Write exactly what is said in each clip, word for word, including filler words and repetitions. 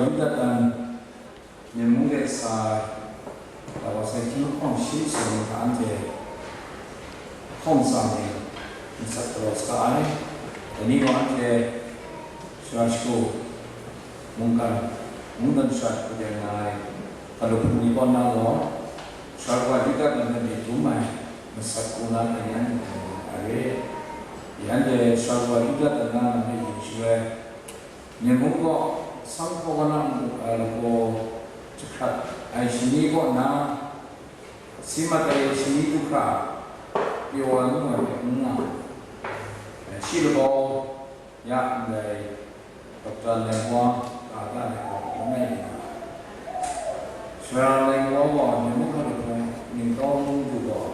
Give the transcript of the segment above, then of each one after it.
Yuda dan, Myen mung de sa ai, Dawa sai hkying lahkawng shi masum hta anhte hkawng tsa ni, n sat galaw saga ai. Dai ni gaw anhte sara shagu, mungkan, mungdan sara shagu de nga ai, hkalup hpung ni kaw na gaw, sara shagu Yuda dan hpe myit dum ai, masat kung na ai ni anhte hpe nga ai re. Anhte sara shagu Yuda dan na lam hpe yu shaloi, Myen mung gaw, Sanghpaw Kaw na mung ai lagaw jahkrat ai shani kaw na, si mat ai shani du hkra, pyaw ai ngu ai hpe n nga ai. Shi lagaw, ya ndai Dokta Lengwa, ga da ai gaw, langai mi nga ai. Sara Lengwa gaw Myen mung hkalup hpung ningtawm mung du gaw,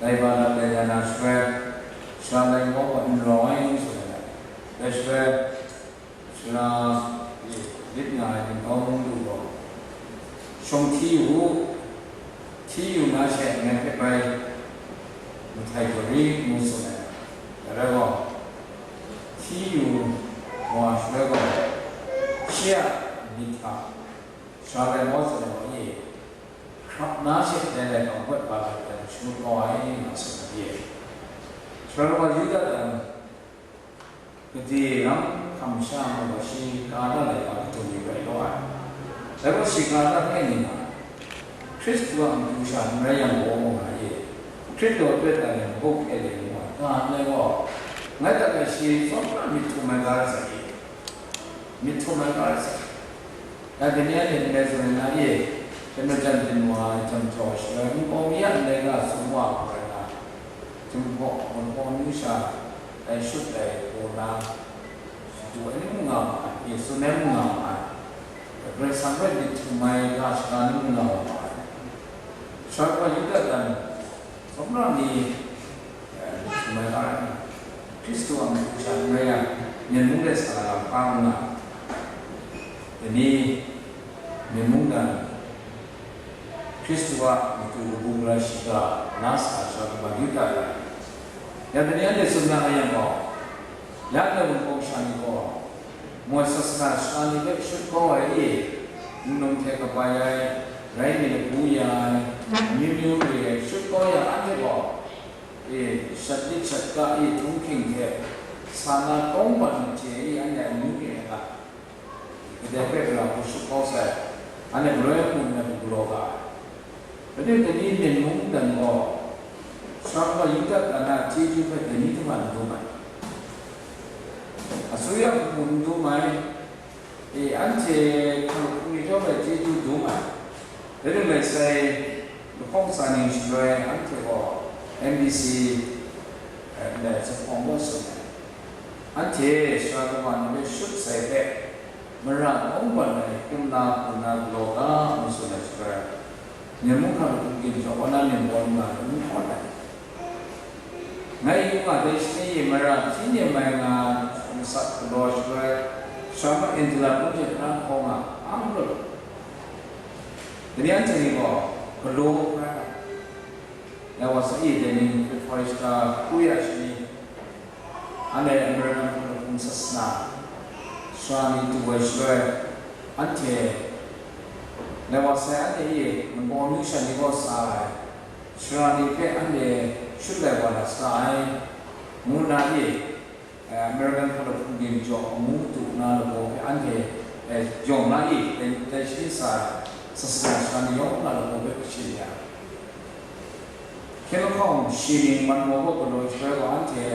dai ba lam dai na na shaloi, Sara Lengwa gaw n rawng ai ngu tsun ai. Dai shaloi, Sara lit nga ai ningtawm mung du gaw, shawng hti yu u, hti yu na she ngai hpe bai mahtai jaw ri ngu tsun ai. Dai rai gaw, hti yu wa shaloi gaw, shi a myit hta Sara Lengwa tsun ai wa e, hkrap na she dai laika hpe ba ai hpe shangut kau ai, nga tsun ai e. Sara wa Yuda dan, Gade rang hkam sha ai gaw shi ka da laika kadun ni rai law ai. Dai gaw shi ka da hpe ni nga ai. Hkristu a matu sha n rai yang gaw, mu nga ye. Hkrit gaw pet ai ni muk e de mu ai. Nga ndai gaw, ngai tak e shi tsawmra myit htum ai ga rai sai. Myit htum ai ga rai sai. Dai ni anhte ndai zawn na e, hte majan byin wa ai jang jaw shaloi, nkau mi a ndai ga sum wa hkrum ai na, Jinghpaw, Jinghpaw amyu sha dai shut dai hpaw na, shadu ai ni mung nga ma ai, Yesu nai mung nga ma ai. Karai Kasang hpe myit htum ai ga shada ni mung nga ma ai. Sara wa Yuda dan, Tsawmra ni, eh, myit htum ai ga rai nna, Hkristu a matu sha n rai yang, Myen mung de sa na lam hpa n nga. Dai ni, Myen mung dan, Hkristu a matu kabu gara shiga la sa ai sha kaban Yuda rai. Yang dai ni anhte tsun na a yang gaw, ya ndai Wunpawng sha ni gaw, moi sasana sha ni hpe shut kau ai e, nlung hte kabai ai, rai mi lagu ya ai, amyu myu re ai, shut kau ya anhte gaw, e, shat lit shat ka e, htunghking hte sa na tawng ban chye e, anhte amyu re ai ga, kadai hpe gara hku shut kau sai, anhte galoi mung nna hku galaw ga ai. Dai ni, dai ni Myen mung dan gaw, Sara wa Yuda dan a chyeju hpe dai ni hta n dum ai. Asuya hku n dum ai, e, anhte hkalup hpung ni chyawm ai chyeju dum ai. Dai rai sai, lahkawng tsa ning shaloi anhte gaw M B C, e, ndai zuphpawng gaw tsun ai. Anhte sara kawa ni hpe shut sai hpe, mara kawng ban ai kumla hku na galaw ga, ngu tsun ai shaloi, Myen mung hkalup hpung ginhte jaw na ning gaw nga ai n hkawn ai. Ngai yu nga dai shani e mara hpyi nem ai nga masat galaw shaloi, Sara Angela ngu hte hkra hkaw nga, ang lut. Dai ni anhte ni gaw galaw hkra ai. Ya wa sa e dai ni February shata kru ya shani, anhte American hkalup hpung sasana sara ni du ai shaloi, anhte, dai wa sai anhte e Wunpawng amyu sha ni kaw sa ai sara ni hpe anhte shut lai wa na sa ai, ngu nna e, eh, American hkalup hpung ginhte jaw amu madu na lagaw hpe anhte, eh, yawng na e, dai, dai shani sa ai sasana sara ni yawng na lagaw hpe kashin ya. Hkying lahkawng shi ning man gaw gaw galaw shaloi gaw anhte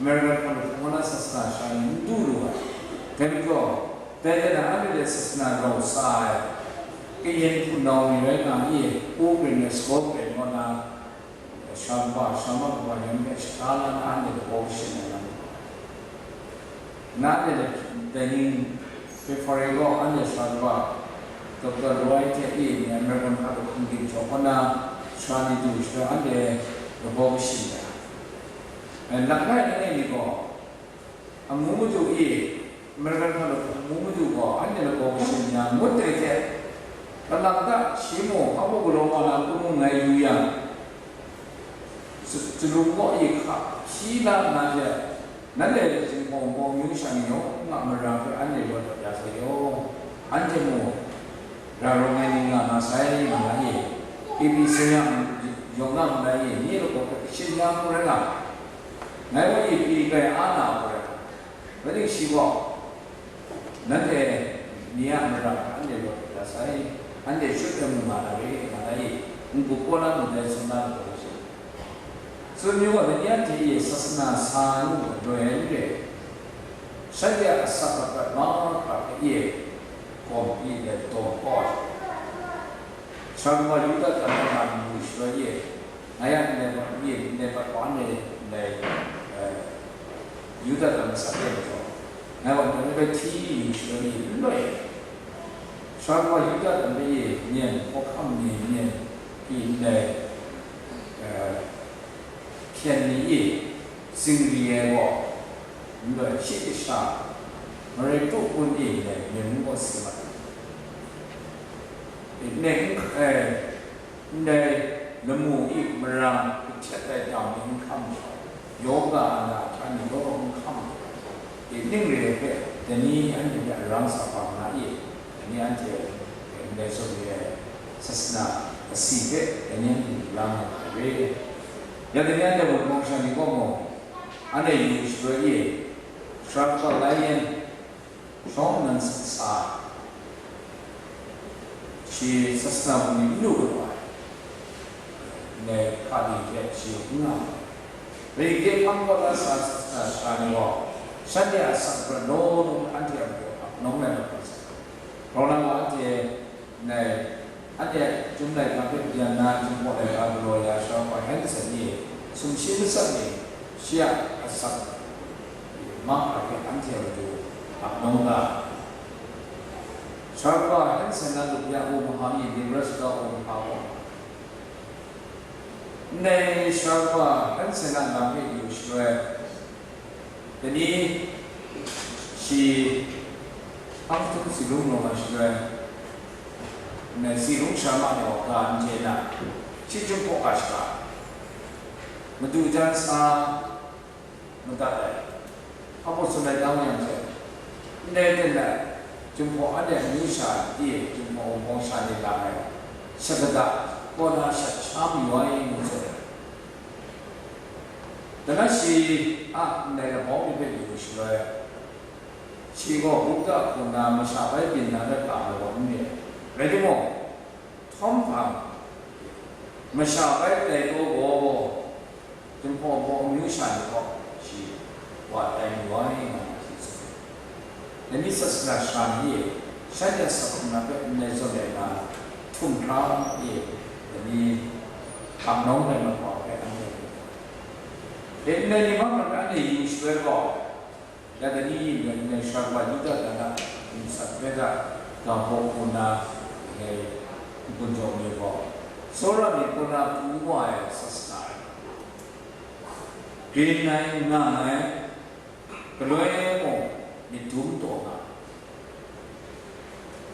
American hkalup hpung na sasana sara ni n du lu ai. Dai majaw, dai de na anhte de sasana rau sa ai, kayin hpunau ni rai nga i, Pu Grin, Scott Grin kaw na, sara kaba, sara kaba yan hpe shada la na anhte lagaw kashin ai lam. Na de, dai ning February gaw anhte sara kaba, Doctor Roy hte e ni American hkalup hpung ginhte jaw kaw na, sara ni du shaloi anhte lagaw kashin ai. Langai langai ni gaw, amu madu e, American hkalup hpung amu madu gaw anhte lagaw kashin ya ngut dai hte, kalang ta shi mung hpa galaw wa na hkrum ngai yu yang, Tsu-, tsulung kaw e hka hpyi la nna she, nanhte Jinghpaw Wunpawng amyu sha ni yawng a mara hpe anhte lawt dat ya sai yaw. Anhte mung, ra rawng ai ni nga nga sai, nga nga ye, ibi sayang yawng nga nga ye, ni law kaw hpe kashin ya hku rai nga, ngai wa ibi grai a na hku rai nga, rai timung shi gaw, nanhte ni a mara anhte rawt da sai, anhte shut ai mu nga na re, nga nga ye, n-gu kaw na mu dai tsun na law kaw hpe shi. Tsun yu gaw, dai ni anhte e sasana sa ai nu gaw loi ai n re, shanhte a asak laprat mahkra hpe e gawm pyi ndai daw kau ai. Sara kaw Yuda hta na nga lu shaloi e, ngai a ndai mat e, ndai mat wa ndai, ndai, eh, Yuda hta masak e majaw, ngai wa ndai bai hti yu shaloi e n loi ai. Sara kaw Yuda hta e myen, hkawhkam ni myen pyi ndai, eh, hpyen ni e zingri ai gaw, n loi shi kasha, marai tu kun e ndai myen ngu gaw si mat ai. Ndai, ndai lamu e marang kahtet ai dam ni n hkam jaw, yawng ga ana hta ni gaw n hkam jaw, ning re ai hpe, dai ni anhte hpe arang sa bang na e, dai ni anhte ndai tsun re ai sasana asi hpe, dai ni anhte la nga ai re. Ya dai ni anhte mung, mawng sha ni gaw mung, anhte yu shaloi e, Sara kaw Lion, shawng nnan sa, shi sasana bungli n lu gat wa ai, ndai hkadi hte shi n nga ai. Rai gye hpang kaw la sa sasana sha ni gaw, shanhte a asak laprat law law anhte a matu ap nawng ai mat wa sai. Grau na gaw anhte ndai, anhte Chyum laika hpe byan na, Chyum hpaw laika galaw ya Sara kaw Henson e sumshi matsat ni, shi a asak mahkra hpe anhte a matu ap nawng ga ai. Sara kaw Henson a lup ya u maha e Nebraska u maha gaw, ndai Sara kaw Henson a lam hpe yu shaloi, dai ni shi hpang htum si lung law nga shaloi, ndai si lung sha ma ni gaw ga n chye na, shi Chyum hpaw ga shaga, madu jan sa madat ai. Hpa baw tsun ai tam yang she, ndai ten ai Chyum hpaw anhte amyu sha di, Chyum hpaw wunpawng sha ni la ai, shagada kaw na shat sha mayu ai, ngu tsun ai. Dai na shi a ndai labawng ni hpe yu shaloi, shi gaw Gupta hku na masha bai byin na rai ga ai gaw n re ai. Rai timung, htawm hpang, masha bai tai taw gaw, Chyum hpaw baw amyu sha ni gaw shi wa tai mayu ai, nga na shi tsun ai. Dai ni sasana sha ni e, shanhte a asak hkrung na hpe ndai zawn ai na htum hkra e, dai ni hkam nawng ai mat wa hpe anhte mu ai. Dai ndai ni mahkra hpe anhte yu shaloi gaw, ya dai ni ndai, ndai Sara kaw Yuda hta na, nsa hpe hta ga hpaw hku na, ndai n-gun jaw mi gaw, tsawra myit kaw na pru wa ai sasana rai. Grin ai, nga ai, galoi mung myit dum taw nga ai.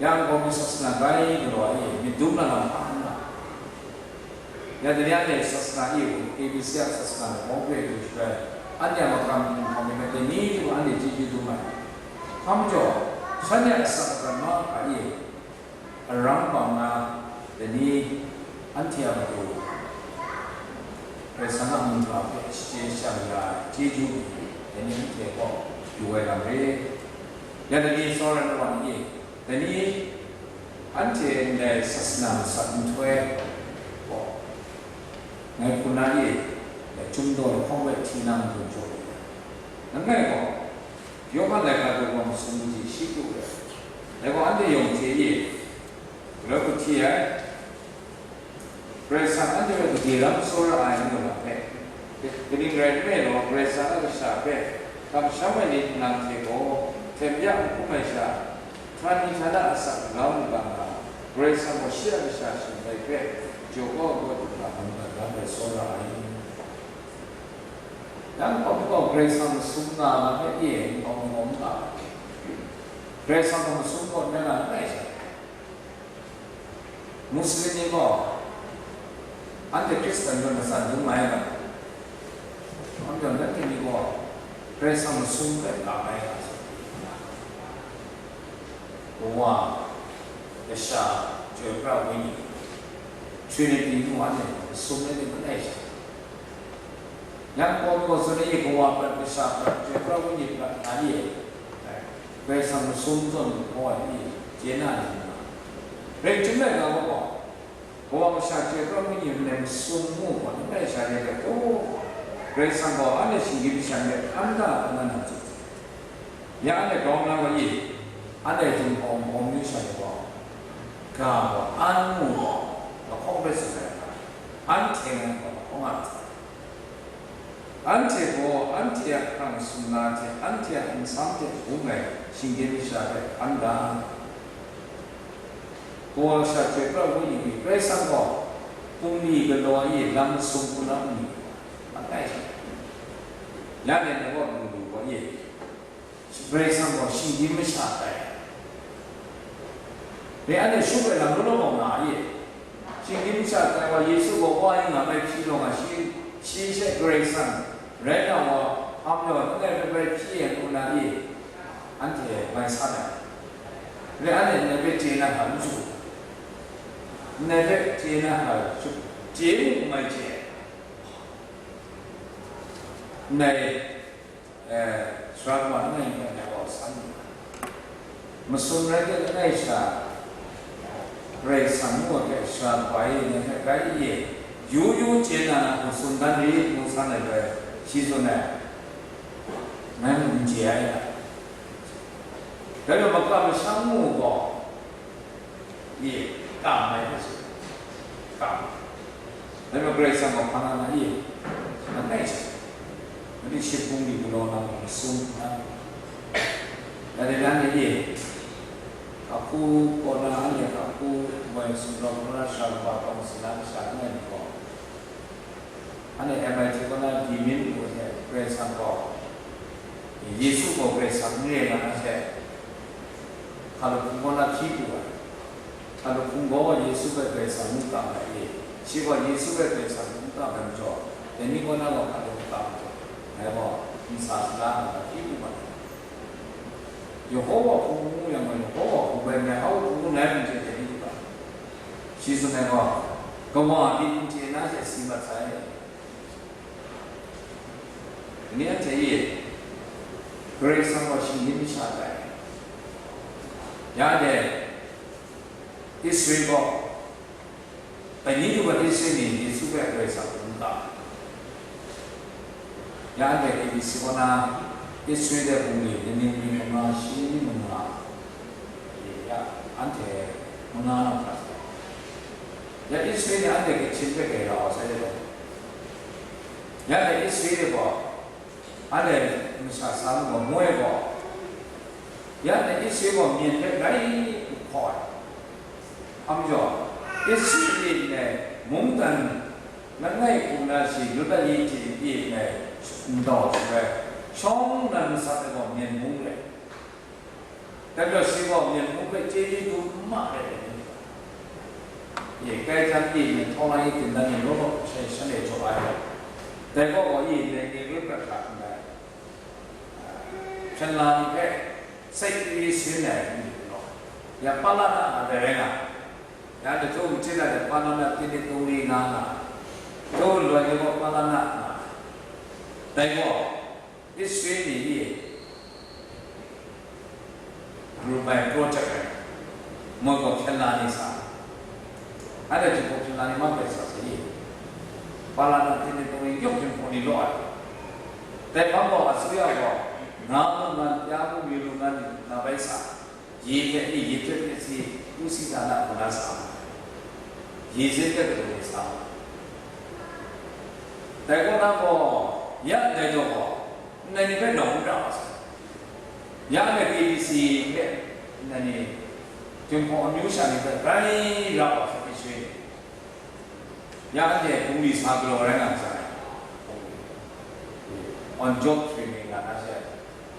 Yang gaw myit sasana rai galaw ai e, myit dum na lam hpa n nga ai. Ya dai ni anhte sasana e, A B C a sasana gaw bawng hpe du shaloi, anhte a makam hpang mi hpe dai ni hte mung anhte chyeju dum ai. Hpa majaw, shanhte a asak laprat mahkra e, arang bang na, dai ni anhte a matu Karai Kasang a mung hta hpe shachye shang ya ai chyeju ni, dai ni anhte gaw yu ai lam re. Ya dai ni tsawra ai wa ni e, dai ni anhte ndai sasana masat nhtoi gaw, ngai hku na e, dai Chyum daw lahkawng hpe hti na n-gun jaw lu ai. Langai gaw, Yawhan laika daw masum ni hte shi pru ai. Dai gaw anhte yawng hte e, galoi hku hti ai. Karai Kasang anhte hpe gade lam tsawra ai ngu lam hpe, kaning rai nme law, Karai Kasang a kasha hpe kamsham ai ni nang hte gaw, hten ya n hkum ai sha, htani htana asak grau n ga nga, Karai Kasang gaw shi a kasha shanglai hpe jaw kau ai kaw du hkra mungdan lam rai tsawra ai. Yang hpa gaw Karai Kasang masum nga nga hpe e, nkau n-, n-, nga, Karai Kasang gaw masum kaw n rai nga n rai sha. Muslim ni gaw, anhte Hkristan rai matsan dum ai ga, anhte nanhte ni gaw Karai Kasang masum rai nga ai ga, Kawa Kasha, Chyoi Pra Wenyi, Trinity ngu anhte sum ai ni langai sha. Yang Paul gaw tsun ai, Kawa prat, Kasha prat, Chyoi Pra Wenyi prat nga ye. Karai Kasang masum zawn gaw ai ni chye na ni nga. Rai chyum ai ga gaw, Kawa, Kasha, Chyoi Pra Wenyi ngu ai masum ngu gaw langai sha ni hpe, o, Karai Kasang gaw anhte shinggyim masha ni hpe hkan da, ngu na tsun. Ya anhte grau na gaw i, anhte Jinghpaw Mungkan myu sha ni gaw, ga gaw, an ngu gaw, lahkawng hpe tsun ai hta, anhte ngai gaw lahkawng a tsun ai. Anhte gaw, anhte a hkrang sumla hte, anhte a nsam hte bung ai shinggyim masha hpe hkan ga. Kawa, Kasha, Chyoi Pra Wenyi ni, Karai Kasang gaw, bungli galaw ai lam masum hku na bungli, langai sha. Ya anhte gaw, bungli gaw i, Karai Kasang gaw shinggyim masha tai. Dai anhte shup ai lam law law kaw nga ai. Shinggyim masha tai wa, Yesu gaw wa yin nga bai hpyi law nga, shi, shi she Karai Kasang rai na wa, hpa majaw langai bai bai hpyi ai ngu na i, anhte mai san ai. Dai anhte ndai hpe chye na hka n shu, ndai hpe chye na hka shu, chye mu n mai chye. Ndai Eh, sara kawa langai ngai gaw san. Masum rai de langai sha, Karai Kasang ngu ai hpe sara kawa e ngai hpe bai e, yu yu chye na na hku tsun dan rit ngu san ai bai, shi tsun ai. Ngai mung n chye ai. Dai majaw makam masham ngu gaw, Ye, kam ai hpe tsun, kam ai. Dai majaw Karai Kasang gaw hpa na na ye, langai hte, mali shi bungli galaw na mung sum na, dai de nan de ye, ahku kaw na, anhte ahku moi sumlawk kaw na, sha kaba kawng si na masha langai mi gaw, Anhte M I T kaw na Gimin ngu hte Karai Kasang gaw, Yesu gaw Karai Kasang n re nga na hte, hkalup hpung kaw na hpyi pru ai. Hkalup hpung gaw Yesu hpe Karai Kasang n kam ai e, shi gaw Yesu hpe Karai Kasang n kam ai majaw, dai ni kaw na gaw hkalup n kam ai, ngai gaw ntsa sala nga na hpyi pru ma ai. Yehowa hpung ngu yang gaw, Yehowa hpung bai ndai, Au hpung ngu ngai hpung hte dai ni lu ai. Shi tsun ai gaw, kawa myit n chye na hte si mat sai. Ni anhte e, Karai Kasang gaw shinggyim masha tai. Ya de, Israel gaw, Dai ni hte Israel ni Yesu hpe Karai Kasang hpung ga. Ya anhte K B C kaw na Israel de bungli, kaning ni manga shi ni manga, ya, anhte manga na hkra. Ya Israel ni anhte Kachin hpe grai ra wa sai de law. Ya anhte Israel de gaw, Anhte masha sa lu gaw, moi gaw, ya anhte Israel gaw myen hpe grai hkaw ai. Hpa majaw, Israel ni ndai mungdan langai hku na shi Yuda yi hte pyi ndai ndau shaloi, shawng nnan matsat ai gaw myen mung rai. Dai majaw shi gaw myen mung hpe chyeju dum ma ai ni, ye kai htan pyi nhtawng la yi gindan ni law law hte shanhte jaw ai. Dai gaw gaw yi ndai ni rut prat hkra n rai. Hpyen la ni hpe sai kri sin ai ni law, ya Palana a dai rai nga, ya dahtu mahtin a dai Palana tinit tungli nga nga, dahtu loi ni gaw Palana nga, dai gaw, Israel ni e, Rubai project ai, moi gaw hpyen la ni sa, anhte hpyen la ni ma bai sa sa i, Palana tinit tungli yawng hpyen hpung ni law ai. Dai hpang gaw Assyria gaw, nga mung ngan, ya mung mi lu ngan ni na bai sa, Yi hte ni, yi hte ni si, Kusi Dana hku na sa, yi zin hte kadu ni sa. Dai kaw na gaw, ya ndai jaw gaw, ndai ni hpe nawng n ra wa sai. Ya ndai K B C hpe, ndai ni, Jinghpaw amyu sha ni hpe grai ra wa sai, Israel ni. Ya anhte bungli sa galaw rai nga sai. On job training nga na sai.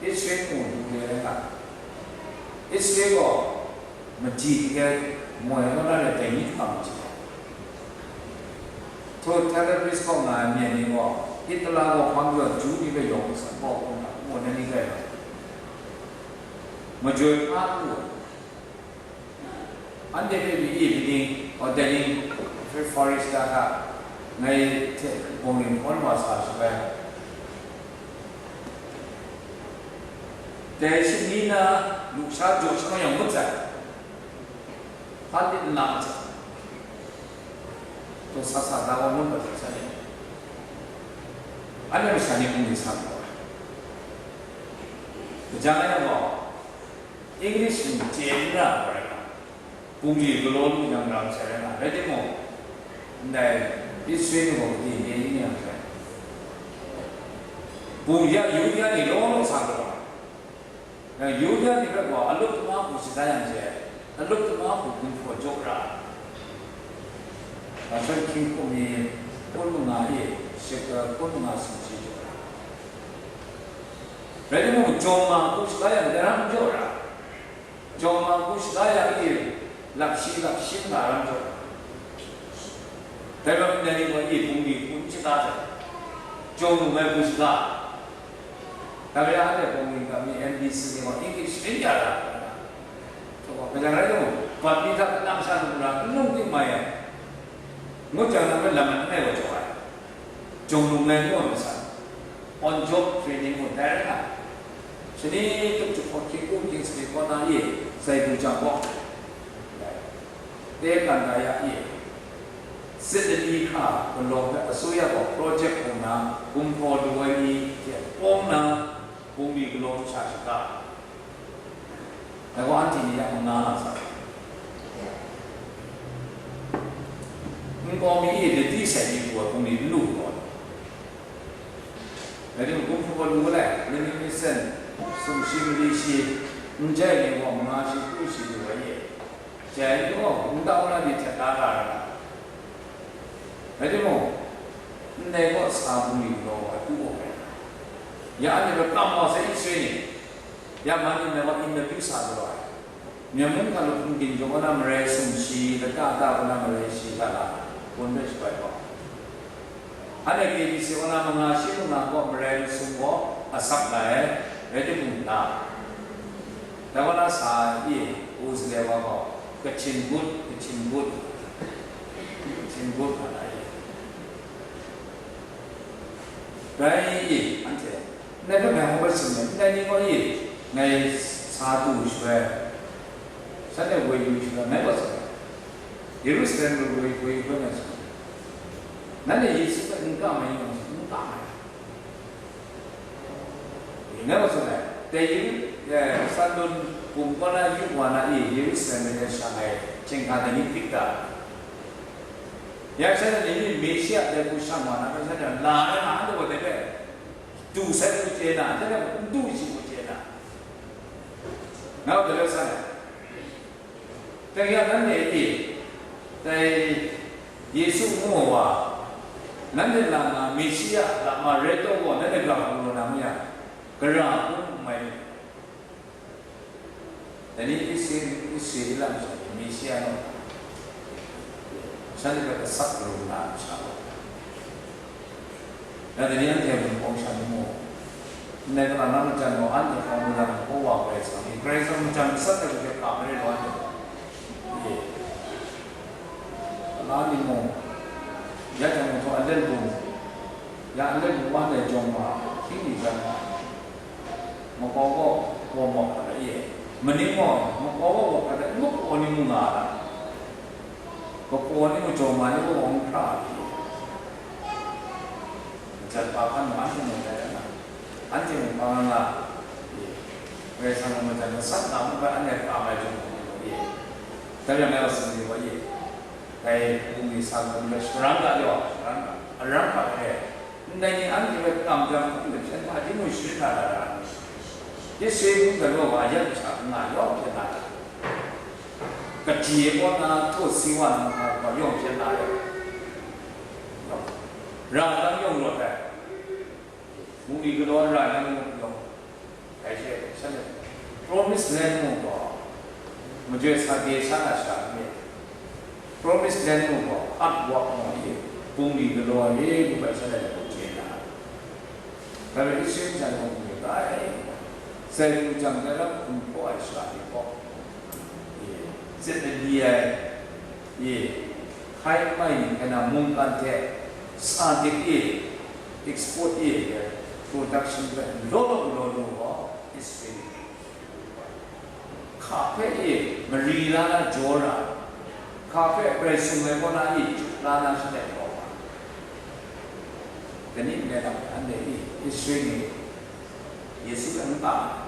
Israel mung du le ai hta, Israel gaw madi hte moi ai kaw na rai dai ni hkam ai hte, hto terrorist kaw nga ai myen ni gaw, Hitler gaw hpang jaw Ju ni hpe yawng san gaw hkrum na, ngu na ni rai nga, majoi hpa n lu ai. Anhte hpe mi e bining, ordaning, forest da hta, ngai hte bawng ring hkawn wa sa shaloi, dai shani na lusha jaw sha yang ngut sai, hpa lit nlang sai, to sa sa da wa ngut ba sai. Anhte masha ni hpung ni sa gaw, kaja nga yang gaw, English ni chye n ra ai rai nga, bungli galaw lu yang ram sai rai nga, rai timung, ndai Israel ni gaw gade re ni yang sai. Bung ya, Yuda ni law law sa gaw ai. Nang Yuda ni hpe gaw alup tama hku shada yang she, alup tama hku gun hpraw jaw ra ai. Masha hkying hkum ni hkun manga e, shik, hkun manga sumshi jaw ra. Rai timung, jawng ma hku shada yang dai ram jaw ra. Jawng ma hku shada yang e, lap shi lap shi nga ram jaw ra. Dai ram ndai ni gaw e bungli hku n shada sai. Jawng lu ai hku shada. Dai rai anhte bungli ga mi N B C ni gaw English sharin ya ra. Gaw, kaja rai timung, bat mi hta kanang sha lu na, n lung ting mai ai. Ngut jang, nang hpe lam n ai wa jaw ai. Jawng lu ai ngu ai masha, on job training ngu dai rai nga. Shani tup jahpawt hkying kum hkying sani kaw na e, sai bu jang gaw, te kan da ya e, sit lani hkra galaw hpe asuya gaw project hpung na, gumhpraw lu ai ni hte pawng na, bungli galaw masha shaga. Dai gaw anhte ni ya manga nga sa. Nkau mi e ladi sai mi hku ai bungli n lu gaw, rai timung, gumhpraw lu ai, lani mi sen, sumshi mali shi, n jai ni gaw manga shi kru shi lu ai e. Jai ni gaw, n tau na ni htet la ra ai. Rai timung, ndai kaw sa bungli galaw wa du ai. Ya anhte hpe kam wa sai, Israel ni. Ya man ni ndai kaw interview sa galaw ai. Myen mung hta lu hpungdim jaw kaw na marai sumshi, lata ta kaw na marai shi hta la, gun hpe shabai gaw, anhte K B C kaw na manga shi manga gaw marai masum gaw asak la ai, rai timung ta, dai kaw na sa e, u zaleu wa gaw, Kachin but, Kachin but, Kachin but hpa na e. Rai i, anhte, ndai hpe ngai hkawm bai tsun ai, ndai ni gaw i, ngai sa du shaloi, shanhte woi yu shaloi, ngai gaw tsun ai, Yerusalem lu woi, woi yu hpe ngai tsun ai, nanhte Yesu hpe n kam ai, n kam ai. Ngai gaw tsun ai, dai yu, eh, Sandun bum kaw na yu wa na e, Yerusalem de shang ai, chyinghka dai ni pik ta? Ya shanhte ni Meshia dai hku shang wa na, shanhte la ai nga, anhte gaw dai hpe du sai hku chye na, shanhte gaw n du shi hku chye na, nga gaw dai hpe san ai. Dai yang nanhte e, dai Yesu ngu ai wa, nanhte lam na Meshia lam ma rai taw gaw, nanhte ga hku lu na ngu yang, gara hku n mai. Dai ni Isre-, Israela masha ni Meshia ngu, shanhte hpe gasat garu na masha gaw. Dai ni anhte mung hpawng sha ni mu. Ndai kalang na majan gaw, anhte hpang mu na hpaw wa Karai Kasang ni, Karai Kasang majan gasat ai hte hkam ai rai lu anhte. Ye. La ni mung, ya jang mung htaw alet bung, ya alet bung wan ai jawng ma, hkying ni jan ma, makau gaw kaw mawk hkra da e. Maning gaw, makau gaw mawk hkra da, n kapaw ni mu nga a ta? Kapaw ni mu jawng ma ni kaw n hkra ai. Majan hpa hkan mung anhte mung dai rai na, anhte mung hpa nga nga, e, Karai Kasang a majan gasat na mung hpe anhte hkam ai jawng hkam ai gaw e, dai rai ngai a sumri gaw e, dai bungli sa gaw n rai, sharang ga yaw, sharang ga, arang ga re, ndai ni anhte hpe kam jang hkum hte hpyen hpa hti mung sharin na ra ra, Israel mung gaw wa ya masha n nga yawng hpyen na ra, kade kaw na htaw si wa na mung hpa yawng hpyen na ra, ra nang yawng rawt ai. Bungli galaw ra ai nang yawng, dai she, shanhte, Promised Land mung gaw, majoi sa de sha na sha myit, Promised Land mung gaw, ap wap mung e, bungli galaw ai e, ngu bai shanhte gaw chye na, dai rai Israel jan mung myit dai, sai lu jang dai lam hkum hpraw ai sha ni gaw, e, Zit mali ai, e, hkai mai ni hkrai na mungkan hte sa dik e, export e, production hpe law law law lu gaw, history ni. Hka hpe e, mari la na jaw ra, hka hpe grai sung ai kaw na e, la na shangai gaw, kani n rai lam anhte e, history ni, Yesu hpe n kam ai.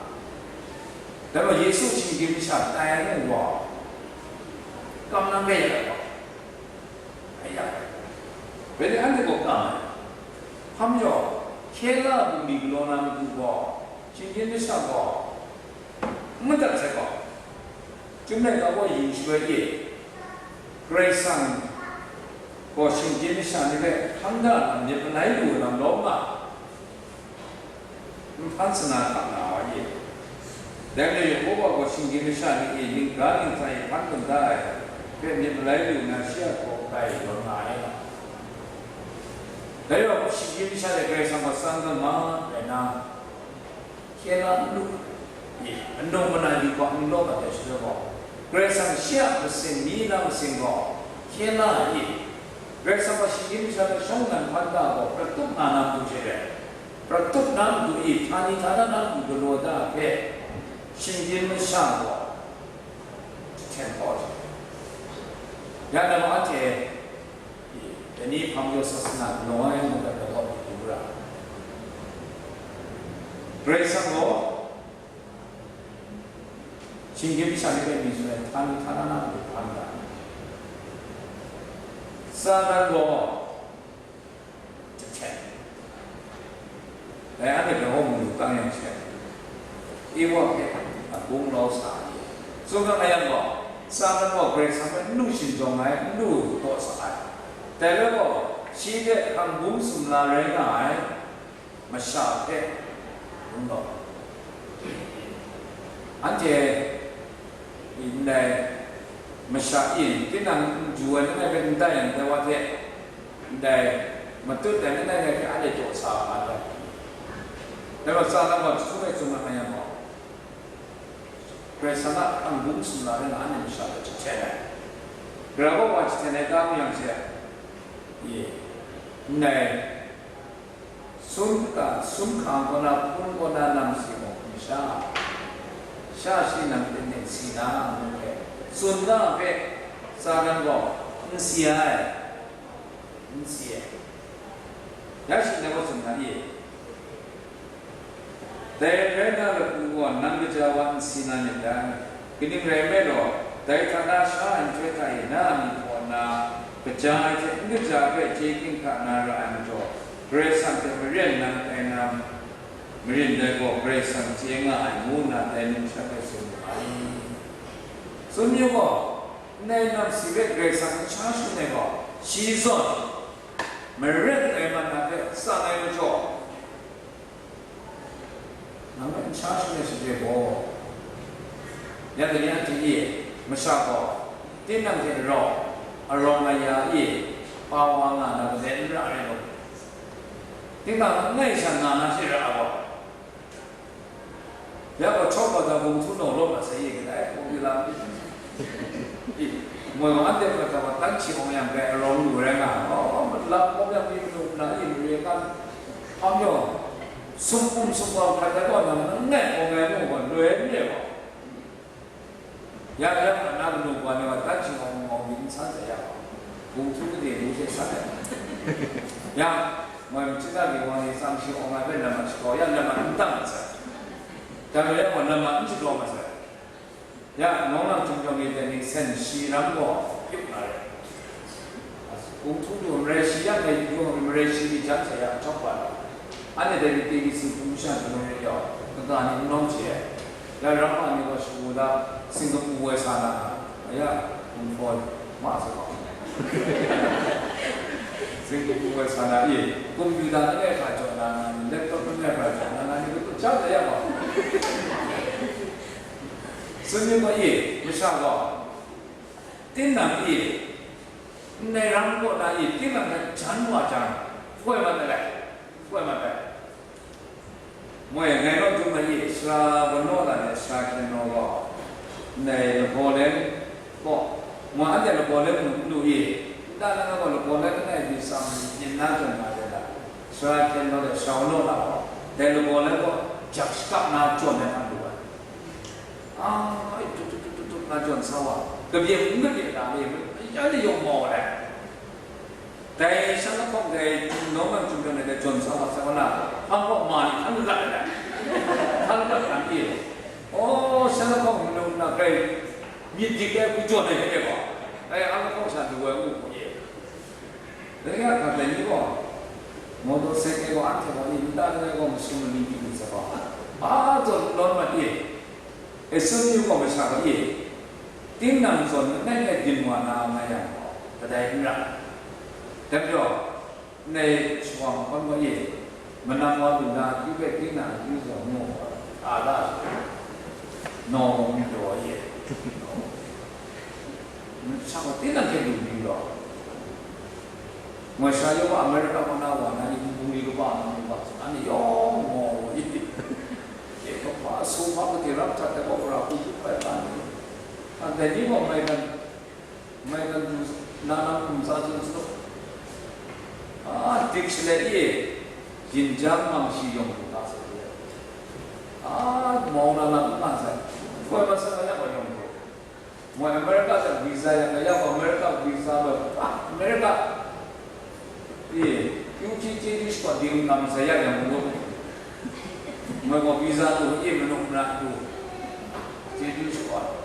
Dai gaw Yesu shinggyim masha tai ai nu gaw, kam na re ai gaw, rai ya ai. Rai le, anhte gaw kam ai. Hpa majaw, hkye la bungli galaw na matu gaw, shinggyim masha gaw, n madat sai gaw, Chyum laika gaw yu shaloi e, Karai Kasang gaw shinggyim masha ni hpe hkang da lam myit malai lu ai lam lawm nga, nhpan sana hkap na wa e. Dai majaw Yehova gaw shinggyim masha ni e ning ga ning hta e hpan gun da ai hpe myit malai lu nna, shi a hkaw grai tawn nga ai. Dai gaw shinggyim masha hte Karai Kasang gaw tsang ga ma ai na, hkye la n lu, i, anung mana yu hkawm n law mat ai shaloi gaw, Karai Kasang shi a masin, myi na masin gaw hkye la ai, i, Karai Kasang gaw shinggyim masha hpe shawng nnan hpan da gaw, pra tup nga na matu hte rai, pra tup na matu i, htani htana na matu galaw da ai hpe, shinggyim masha gaw jahten kau ai. Ya na ma anhte, Dai ni hpang jaw sasana galaw ai mungdan gaw myit lu ra. Karai Kasang gaw, shinggyim masha ni hpe myit shaloi, htani htana na matu hpan da. Satan gaw, jahten. Dai anhte hpe hawng mu lu tang yang she, Ewa hpe a gunglau sa ai. Tsun ga nga yang gaw, Satan gaw Karai Kasang hpe n lu shingjawng ai, n lu taw sa ai. Dai rai gaw, shi hte hkang bung sumla rai nga ai masha hpe gunglau. Anhte, ndai masha e, tinang n du ai langai hpe n tai yang, dai wa hte, ndai matut ai langai ngai hpe anhte taw sa nga ai. Dai gaw, Satan gaw jahtum e tsun nga yang gaw, Karai Kasang a hkang bung sumla rai nga anhte masha hpe jahten ai. Gara gaw wa jahten ai ta mu yang she, e, ndai, Sun kata, sun hkang kaw na, hpun kaw na nam si mung, masha, sha shi nam tingting si na, ngu hpe, tsun da hpe, Satan gaw n si ai, n si ai. Ya shi ndai gaw tsun na i? Dai rai na lapu gaw, nang kaja wa n si na myit dai. Kaning rai nme law, dai hta na sha nhtoi hta e na a myit hpaw na, kaja ai hte n kaja ai hpe chye ginhka na ra ai majaw, Karai Kasang hte maren nang tai na marin dai gaw, Karai Kasang chye nga ai, ngu nna dai numsha hpe tsun wu ai. Tsun yu gaw, ndai nam si hpe Karai Kasang n sha shangun ai gaw, shi zawn maren ai mat na hpe tsang ai majaw, nang hpe n sha shangun ai sha gaw, ya dai ni anhte e, masha gaw, tinang hte rau, arawng aya e, pa wa nga na made n ra ai gaw, tinang langai sha nga na she ra ai gaw, ya gaw, chawk wa da bung htu naw law mat sai, e kadai hpung di lam i, moi gaw, anhte hpa hta wa tan shi awng yang bai arawng lu rai nga, aw, malap awng yang mi manu na e, mare kan, hpa majaw, sumkum sumkau hkrat ai gaw, nang langai awng ai mu gaw, loi n re gaw. Ya, ya, na kanu wa ni wa, tan shi awng awng myit n san sai ya, bung htu gade ngu she san ai. Ya, moi machyin da ni wa ni tsang shi awng ai hpe lamat shakaw, ya, lamat n dang sai. Dan rai yang gaw, lamat n shadaw masai. Ya, nawng nang hkying jawng ni hte ning sen shi ram gaw, hpyip nga rai. Kung htu du marai shi yang, dai du marai shi ni jan sai yang, chawk wa ai. Anhte dai ni K B C hpung sha hpung rai yawng, kaga ni n nawng hte, ya, ramma ni gaw shagu da, Singkapu woi sa na, ya, hpung hpawn, ma sa gaw. Singkapu woi sa na, ye, computer langai hkra jaw na, nga ni, laptop langai hkra jaw na, nga ni, katu ja da ya gaw. Tsun yu gaw, ye, masha gaw, tinang e, ndai ram kaw na e, tinang hpe jan wa jang, hpoi mat ai, hpoi mat ai. Moi, ngai naw dum ai e, sara wunnaw la de sara hkyen naw gaw, ndai lahpaw leng, Mwa anhte lagaw le mu n lu i, nta na nga gaw lagaw le langai mi tsam myit na jawn nga de la, sara hkyen law de shau naw la gaw, dai lagaw le gaw jak shakap na jawn ai hkam lu ai. Ai, tut tut tut tut tut na jawn sa wa, kabyen n kabyen da le, anhte yawng mau ai. Dai shan lahkawng dai nawng nang chyum jang ai dai jawn sa wa sai wa na, hpang gaw ma ni hkan lat ai dai. Hkan lat ai e. Aw, shan lahkawng nang na grai myit dik ai hku jawn ai hte gaw, dai a lahkawng sha du ai ngu hku e. Dai ga hkra dai ni gaw, motorcycle gaw anhte gaw ni nta langai gaw masum mali pyi myit sai gaw, a jawn lawn mat e. Esun yu gaw masha gaw e, tinang zawn langai ngai byin wa na nga yang gaw, kadai n ra. Dai majaw, ndai shawang hkawn gaw e, manam wa lu na akyu hpe tinang akyu zawn mu, a la, nawng mung pyaw wa e, masha gaw tinang hte lu byin gaw. Ngoi sha yawng America kaw na wa na ni bungli kaba na ni wa, anhte yawng maw wa i, e kaba su hpa made rap htat ai wa, ra hku hkrup ai ga ni, anhte ni gaw maigan, maigan du na na hkum tsa tsun sut, a dik shalai e, jinjang mang shi yawng hkrup hta sai, a mau na na n nga sai, hkoi masat na ya wa yawng hkrup. Moi America hta visa yang, ya gaw America visa lo, ah, America, e, U T J D shwa ding kam sa ya yang mu. Moi gaw visa lo, e, manu mara tu. J D shwa.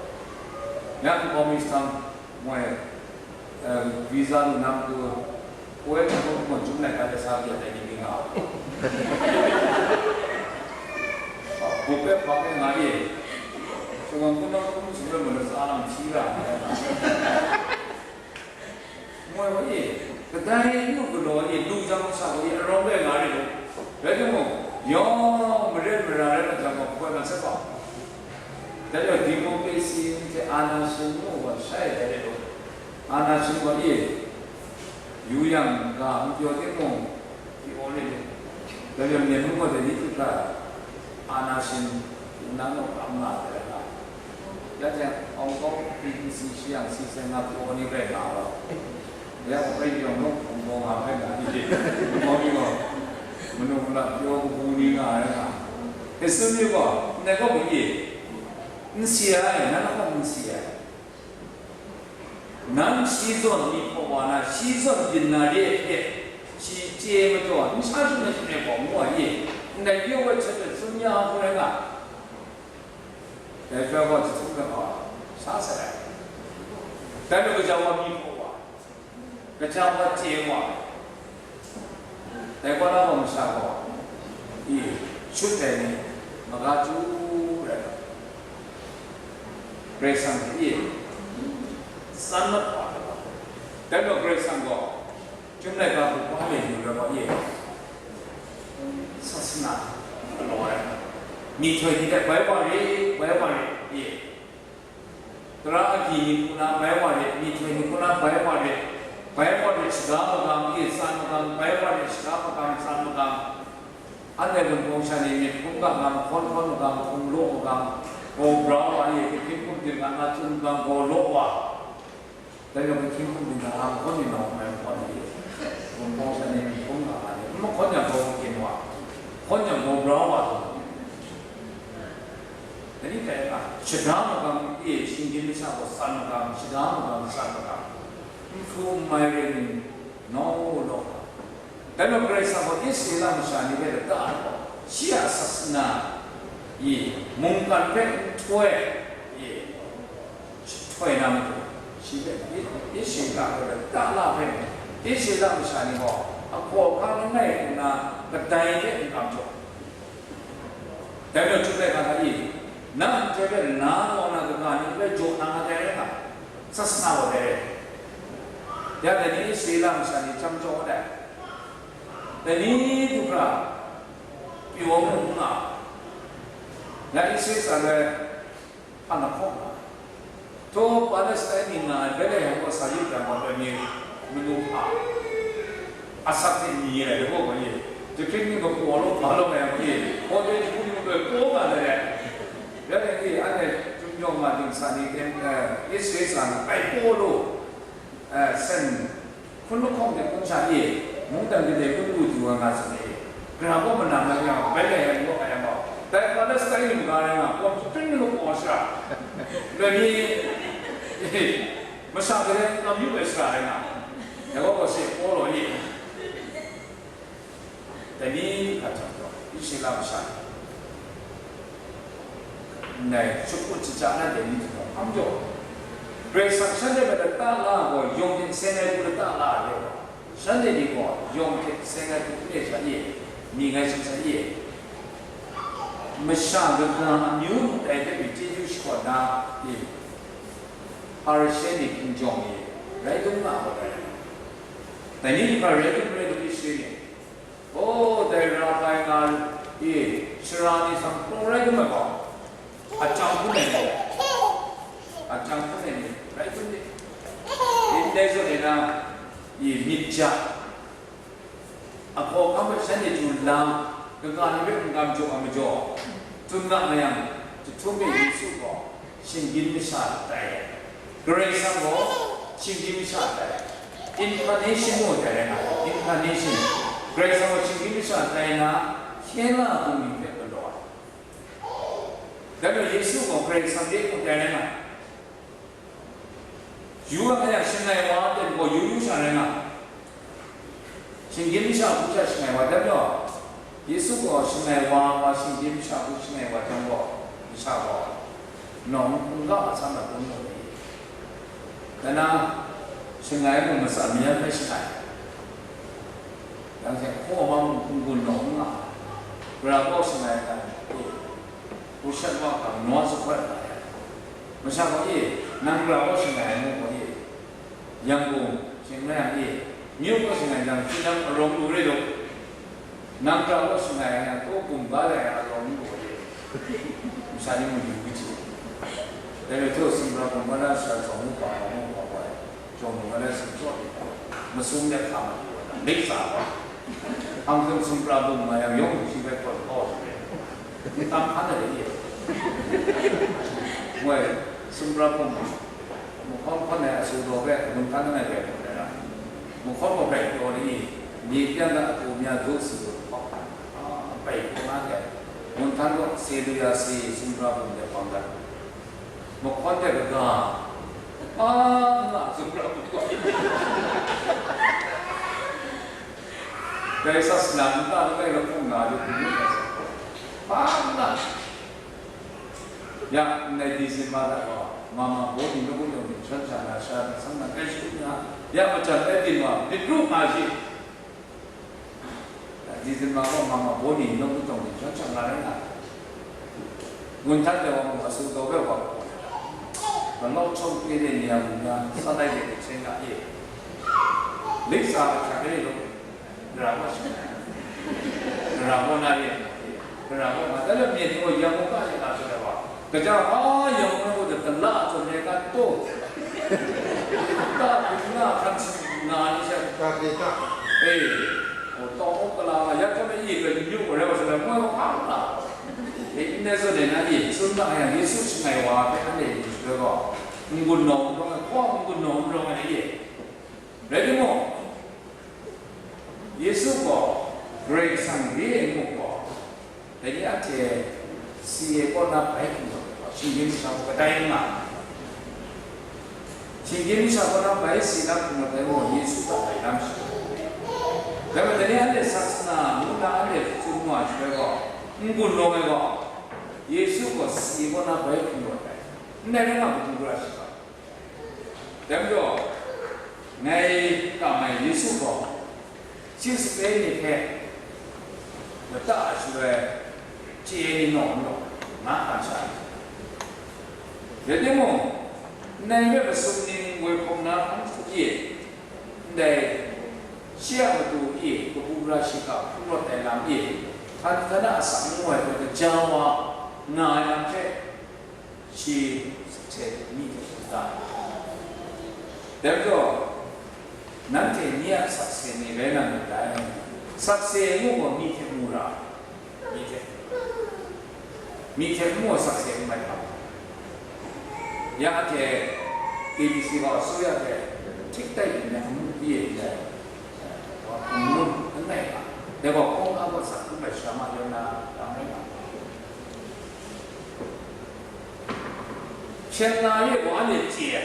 Ya ko mi sam, moi, eh, visa lo nam tu. Woi, hkawhkam chyum laika de sa byin ai ni nga ai. Bup e hpang e nga e, shawng ngu nang hkum sumren mu na tsa lam hti ra ai. Moi wa e, kadai nu galaw e, lu jang masha wa e, arawng rai nga re lu. Rai timung, yawng maren mara rai na jang gaw, hkoi na sat gaw. Dai gaw democracy hte ana shin ngu gaw shai ai rai lu. Ana shin gaw e, yu yang ga n pyaw timung, pyaw rit lu. Dai majaw, myen mung gaw dai ni hte hkra, ana shin, nang naw kam nga ai rai nga. Ya jang, Hong Kong, B B C shi yang si sai nga pyaw ni rai nga wa. Ya gaw, bai yawng naw hpung gaw nga bai nga ni, Hong Kong ni gaw, manu mara pyaw kabu ni nga ai nga. E, sum yu gaw, ndai gaw gaw e, n si ai, nang gaw n si ai. Nang shi zawn myi hpaw wa na, shi zawn byin na re ai hte, shi chye majaw, n sha shun ai shun ai gaw ngu ai e, ndai pyaw ai hte tsun ya hku rai nga. Dai hpe gaw jahtum ai gaw sha sai ai. Dai majaw gaja wa myi hpaw wa, gaja wa chye wa, Dai kaw na gaw masha gaw, i, shut ai ni, maga chyu rai, Karai Kasang hte i, tsan mat wa ai gaw. Dai majaw Karai Kasang gaw, Chyum laika hku hpa le yu ai gaw, i, sasana galaw ai, myihtoi ni hte bai wa rit, bai wa rit, i. Tara agyi ni hku na bai wa rit, myihtoi ni hku na bai wa rit, bai wa rit, shaga magam, e, tsan magam, bai wa rit, shaga magam, tsan magam. Anhte Wunpawng sha ni myit hkrum ga gam, hkawn hkawn magam, hkum law magam, gaw brau wa, e, ahkying hkum ding ga na tsun magam, gaw law wa. Dai gaw ahkying hkum ding ga na, hkawn ni na hkrum ai hkawn ni, Wunpawng sha ni myit hkrum ga na ni, n mahkawn yang gaw gyin wa, hkawn yang gaw brau wa. Dai ni hpe, a, shada magam e shinggyim masha gaw tsan magam, shada magam tsan magam, n hkru n mai rai ni, nawng law nga. Dai majaw Karai Kasang gaw Israela masha ni hpe lata ai gaw, shi a sasana e mungkan hpe nhtoi e, Htoi na matu, shi hpe, I-, Israela hpe lata la hpe, Israela masha ni gaw, ahkaw ahkang langai nna kadai hte n kam jaw. Dai majaw, Chyum laika hta i, nang nhtoi hpe na kaw na kaga ni hpe jaw na nga ai rai nga, sasana wa ai rai. Ya dai ni Israela masha ni chyam jaw ai. Dai ni du hkra pyaw mu n nga, ya Israela masha ni hpa na hkawk nga ai. Htaw Palestina ni nga ai Betlehem kaw sa yu jang gaw, dai ni manu hpa asak hte ni ai, dai gaw gaw ye, jahkring ni gaw paw law, ba law nga yang gaw ye, hkaw de jahku ni gaw taw nga ai. Ya dai ni, anhte Yawng ma dingsa ni tem, eh, Israel sa na pai Pawlu, eh, sen hkun lahkawng de kun sha e, mungdan gade kun lu du wa nga sa ni, gara gaw manam na yang, bai lai yang gaw kaya gaw, dai Palestina ni maga rai nga, gaw spring ni gaw sha, loi ni, masha gade ngam yu ai sha rai nga, ya gaw gaw se Pawlu ni. Dai ni hta jang gaw, Israela masha ni ndai shut put shaja na dai ni hta gaw, hkam jaw, Karai Kasang shanhte hpe lata la ai gaw, yawng hte seng ai hku lata la ai gaw, shanhte ni gaw yawng hte seng ai hku hte sha e, mying ai sha e, masha kaga amyu ndai hte myi chyeju shakawn na e, Hparishe ni hkinjawng e, rai dum nga ai dai. Dai ni hpa rai dum rai dum Israela ni, O, dai ra bai nga e, sara ni hta kraw rai dum ai gaw, a chyang hpun ai ni, a chyang hpun ai ni, rai dum ni, ndai zawn e na, e, myit ja, a hkawhkam hpe shanhte chyu lam, kaga ni hpe n-gam jaw ai majaw, tsun nga ma yang, jahtum e Yesu gaw, shinggyim masha tai. Karai Kasang gaw shinggyim masha tai. Incarnation mung tai rai nga, incarnation. Karai Kasang gaw shinggyim masha tai na, hkyen la bungli hpe galaw ai. Dai majaw Yesu gaw Karai Kasang de mung tai rai nga. Yu ai yang shangai wa ten gaw yu yu sha rai nga. Shinggyim masha hku sha shangai wa, dai majaw, Yesu gaw shangai wa, wa shinggyim masha hku shangai wa jang gaw, masha gaw, nawng n ga a san a kun mu ni? Dai na, shangai mung matsa mayan hpe shangai. Yang hte hkaw ma mung hpung gun nawng n nga ai. Gara gaw shangai ai, e, hku shat wa hkang naw zaphawt nga ai. Masha gaw, e, nang gara gaw shangai ai mu gaw, e, Yangon, Shanghai e, myu gaw shangai jang, tinang arawng lu rai law, nang gara gaw shangai ai yang, ko gumga lai ai arawng lu ai, masha ni mu yu yu chye. Dai rai hte, sumra gumga na sha jawng mu hpa, hpa mu hpa hpa, jawng mu ga na sum jaw ni hpa, masum de hka ma yu ai, lik sa hpa. Hpang hkrum sumra bum nga yang, yawng shi bai hkawn kau ai. Tam hkan ai re ye. Ngoi, sumra hpung, mahkawn hkawn ai asu daw hpe ngun hkan ai rai hpung ai ra. Mahkawn gaw bai daw ni, ni pyan na a tu mya du si du hkawk, a, bai hpung na hte, ngun hkan gaw se lu ya si sumra hpung de hpang dat. Mahkawn de kaga, a, nga sumra hpung gaw. Dai sa salang nta langai lahkawng na lu hpung nu ai sa, hpa nna, ya, ndai December hta gaw, mama baw ni nawku yawng hte shawng sha na, sha na, sang na, kai shu na, ya, majan ai byin wa, myit ru nga shi. December gaw mama baw ni nawku yawng hte shawng sha na rai nga. Ngun htan de wa mung, asu daw hpe wa hku, galaw chyawm kre de ni a mung na, san ai de hte hten ga e. Lik sa ai hkyak e law, gara gaw shangai, gara gaw na re, gara gaw nga, dai lam myit gaw yang gaw ka shangai shangai wa, kaja hpa yang gaw na gaw de, tala a zawn e ka taw, ta hpung na hkan sing nga ni sha, ka de ta, e, gaw taw gaw kala nga, ya chyawm e i, ganyu gaw rai wa shangai, ngoi gaw hpa nga. E, ndai zawn e na e, tsun ma yang, Yesu shangai wa hpe anhte yu shaloi gaw, n-gun nawng n rawng ai, hkaw n-gun nawng n rawng ai e. Rai timung, Yesu gaw Karai Kasang re ai mu gaw, dai ni anhte si ai kaw na bai hkrum ai gaw, shinggyim masha gaw kadai n nga ai. Shinggyim masha kaw na bai si na hkrum ai gaw, Yesu hta bai lam shagu. Dai majaw, dai ni anhte sak sana ngu na anhte tsun wa ai shaloi gaw, n-gun nawng ai gaw, Yesu gaw si ai kaw na bai hkrum ai, ndai rai nga, matu gara shi ga. Dai majaw, ngai kam ai Yesu gaw, shi sape ni hpe lata ai shaloi, chye ai ni naw n law, nga hkan sha ai. Rai timung, ndai hpe masum ning woi hkawm na hkan hkut e, ndai shi a matu e kabu gara shiga hkun rawt ai lam e, hkan hkan a asak ngu ai hpe kaja wa nga ai lam hte, shi sakse mi hte shada ai. Dai majaw, nanhte nye a sakse ni rai na myit dai. Sakse ngu gaw mi hte mu ra, mi hte, mi hte n mu ai sakse n mai hkam. Ya hte K B C gaw အစိုးရ hte ထိပ်တိုက် တွေနဲ့ အမှုပြည့်နေတယ်။ ဟို အမှု အနိုင်ပါ။ ဒါပေမဲ့ ကောင်းကား ဘက် ဆက်ပြီး ရှမ်းမရုံးနာ ဒါမှမဟုတ် ရှမ်းနာရဲ့ ဘဝနဲ့ ကြည့်ရ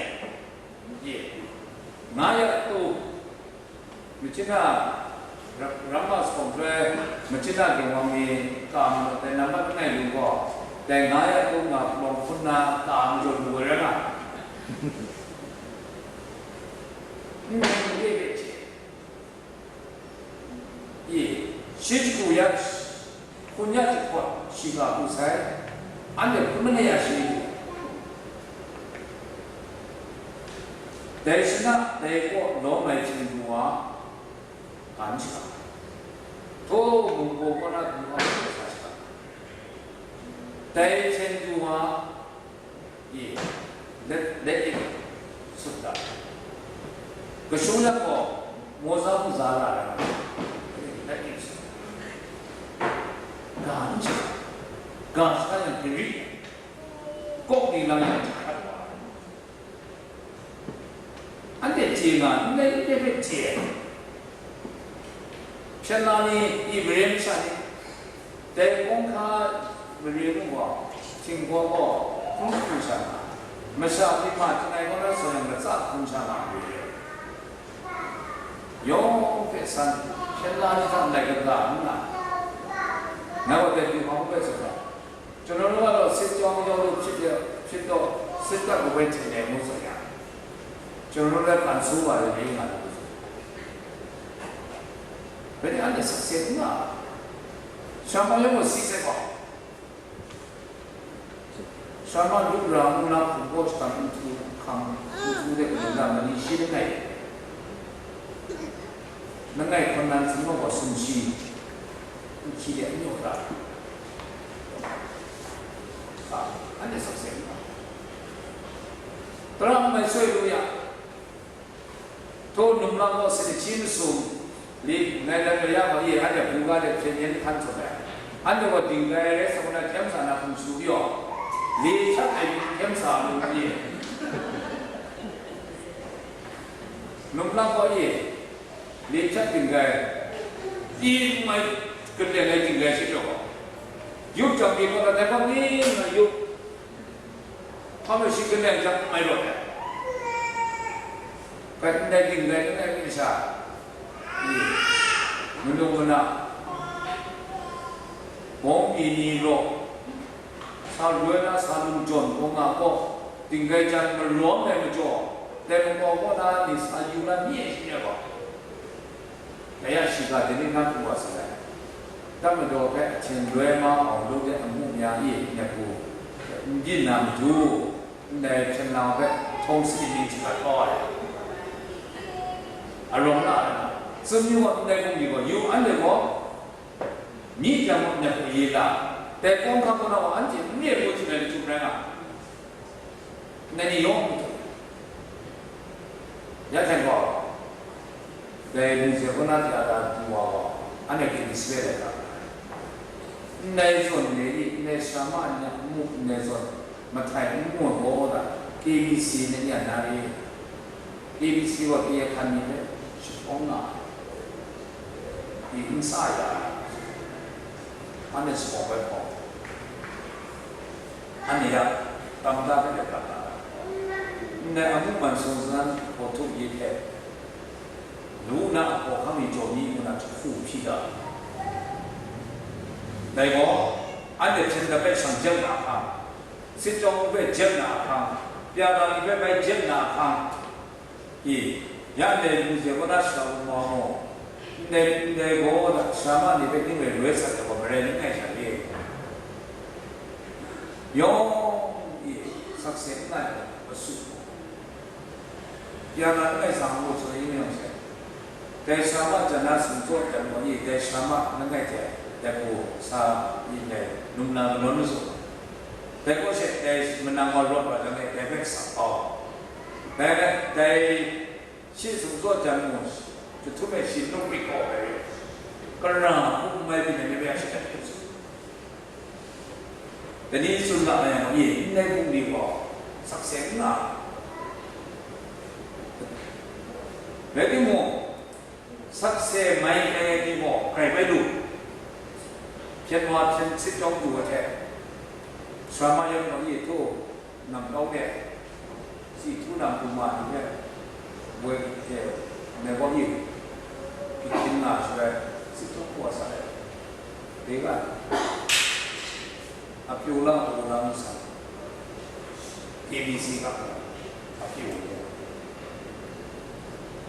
ကြည့်ရ ငါးရက်အတိုး မြစ်ကြီးနား ရ- ရမ်းမတ် ခုံလွှဲ မြစ်ကြီးနား ဂိုင်ဝမ်မီ ကာမလို့ တနံပါတ် တစ် နဲ့ ယူပေါ့။ တနင်္ဂနွေ သုံး ငါး ခုနစ် ကာမလို့ လူဝဲရတာ။ อืม ဒီပဲချေ။ အေး ရှစ်ခုရာ ခုနစ်ခုရှိက ဦးဆိုင် အန်တဲ့ ခုနစ်ရာရှိ ဒိုင်စန ဒိုင်ကော လောမိုင်ချင်း ဘူဝါ ဂါမရှိပါ။ ထို့မုံကို ကောနာ ဘူဝါ ဂါမရှိပါ။ ဒိုင်ချင်း ဘူဝါ ရေ လက်- လက်အစ် ဆိုတာ ကရှုံးလက်ပေါ် မောစားပူဇာလာတာ လက်အစ် ဆိုတာ ဂါမရှိပါ။ ဂါရှိရင် ဂရိ ကောက်နေလာရင် ခြားသွားတယ်။ အဲ့ဒီခြေမှာ လက်လက်ပဲခြေ။ ဖြတ်လာနေ ဒီပရင်းမချနေ တဲကုန်းခါ ပရင်းမှုပေါ် ထင်ပေါ်ပေါ် ဖုန်းထူချာမှာ မချပြီးမှ တနိုင်ကောင်းတဲ့ဆိုရင် မစဖုန်းချမှာပြီ။ ရုံးဖက်ဆန်း ဖြတ်လာနေတာ လိုက်ကသာ မနာ နောက်တဲ့ ဒီမှာ ဘယ်ဆိုတော့ ကျွန်တော်တို့ကတော့ စစ်ကြောင်းရောက်လို့ဖြစ်တဲ့- ဖြစ်တော့ စစ်တပ်ကိုပဲ ထင်တယ်မို့ဆိုရ ကျွန်တော်တို့လည်း ပန်ဆိုးပါတယ် မင်းလာလို့ဆို။ ဘယ်နဲ့ အဲ့ဒါ စစ်စစ် မနာ ရှမ်းမရုံးကို စစ်စစ်ပါ။ ရှမ်းမလူရာမူနာ ကို ဘော့ချ်တန် ဦးထူ ခမ်- ဦးထူတဲ့ ကမ္ဘာ့မနီရှိတဲ့ နိုင်ငံ နိုင်ငံ ခုနစ် စံမော် က စုံရှိ ဦးထူတဲ့ အမျိုးသား အာ အဲ့ဒါ စစ်စစ်ပါ။ တရံး မိုင်ဆွဲလို့ရ ထို့နုမ္လကော စစ်ချင်းမစုံ လေ- နိုင်ငံတော်ရပါရဲ့ အဲ့ဒါ ဘူကတဲ့ ဖြစ်ရင် ထမ်းဆိုတယ်။ အဲ့ဒါ တင်ကြရဲ ဆိုတော့ ကျမ်းစာနာ ဖုန်ဆူပြီးတော့ လေဖြတ်တယ် ကျမ်းစာလို့ ပြည့် နုမ္လကော ရေ လေဖြတ်တင်ကြ ဒီမိုင်ကတဲ့ တင်ကြရှိတော့ ရုပ်ကြောင့် ဒီတော့ လည်း ဘာနည်း ရုပ် ဘာလို့ရှိကလဲကြောင့် မိုင်တော့လဲ။ ကတဲ့ တင်ကြတဲ့ ကိစ္စ မနုၤမနာ ဘုံအီနီရော စာလွဲနာ စာလုံးကြောင့် ဘုံငါပေါ့ တင်ကြကြ မရောမဲမကြော် တဲမပေါ်ပေါ်သား နေစာယူလာ မြင့်ရှိရပါ ကရရှိက တနည်းနည်း ပူဝါစလဲ။ တပ်မတော်ဘက် အထင်လွဲမှားအောင်လုပ်တဲ့ အမှုများ၏ နှစ်ခု မျက်နှာမတူ နဲ့ ကျွန်တော်ဘက် ထုံးစည်းနေချင်တာ အရောင်လာ စမျိုးက လည်း ကို မျိုး ယူ အဲ့ လည်း ပေါ့ မြင့်ကြမှု နဲ့ ရေးလာ တဲကုန်းခါ ကတော့ အန်တီ မြင့် ကို ချင်တယ် သူ ပြန်လာ နဲ့ နေရော ရထိုင်ပါ ဘယ်လူစေကနာ ပြတာ တူပါပါ အဲ့ နဲ့ ဒီ စလဲ လည်း က နေစွန် နေ နေ ရှမ်းမ ည မှု နေစွန် မထိုင် မှု ဟောတာ K B C နဲ့ ည နာရီ K B C က တရားခံ နေတယ် ရှစ်ပေါင်း နာ ဒီ ဥစ္စာ ရ အဲ့ နဲ့ စပေါ် ပဲ ပေါ့ အဲ့ နဲ့ ရ တမ်တာ ပဲ လည်း က တာ နဲ့ အမှုမှန်စုံစမ်းဖော်ထုတ်ရေးထက် လူနာ အပေါ် ခမ်း ရေကျော် မီး မနာ တစ်ခု ဖြစ်တာ ဒါပေမဲ့ အဲ့ နဲ့ ဖြင့် တစ်ဖက် ရှောင်ကျဉ်လာ အခါ စစ်ကြောင်း ဘက် ကျဉ်လာ အခါ ပြတာ ဒီ ဘက် ပဲ ကျဉ်လာ အခါ အေး ရတဲ့ လူစေဝဒ ရှောင်မောင်မောင် နဲ့ နဲ့ ဘောဒ ရှမ်းမ နေ ပဲ နည်း ပဲ လွဲ ဆက် တော့ မရဲ နဲ့ ငိုက် ချင် လေး ရော အေး ဆက် ဆက် နိုင် မစု ပြန်လာ ငိုက် ဆောင် လို့ ဆို ရင်း နေ အောင် ဆက် တဲ ရှမ်းမ ကျန် နာ စုံ တော့ တယ် မော် အေး တဲ ရှမ်းမ ငိုက် တဲ့ တဲ့ ကို စာ ရင်း နဲ့ နုံ နာ မနော နု ဆို တဲ့ ကို ဆက် တဲ မနာ မော် ရော ပါ တဲ့ နဲ့ တဲ ဘက် ဆောင် အောင် ဘယ် နဲ့ တဲ ရှေ့ စုံ တော့ တယ် မော် တ ထု မဲ့ ရှေ့ နှုတ် ပိတ် ခေါ် ပဲ ကရံ ခု မဲ ပြီး နေ နေ ပဲ အ ရှိ တဲ့ ဖြစ် စု တနည်း စုံ က အ ရံ မီး နဲ့ ခု နေ ပေါ့ စ sakse n nga. Rai timung, sakse mai ai ni gaw grai bai lu, hpyen wa hpyen sit chyawm du ai hte, sara ma yan gaw, i htu, nam kau de, si htu nam du ma ni hpe, woi hte, me gaw i, hpyi hpyin nga shaloi, sit chyawm du wa sa ai. Dai ga, a pyaw la, a pyaw la mi sa, A B C ga, a pyaw la.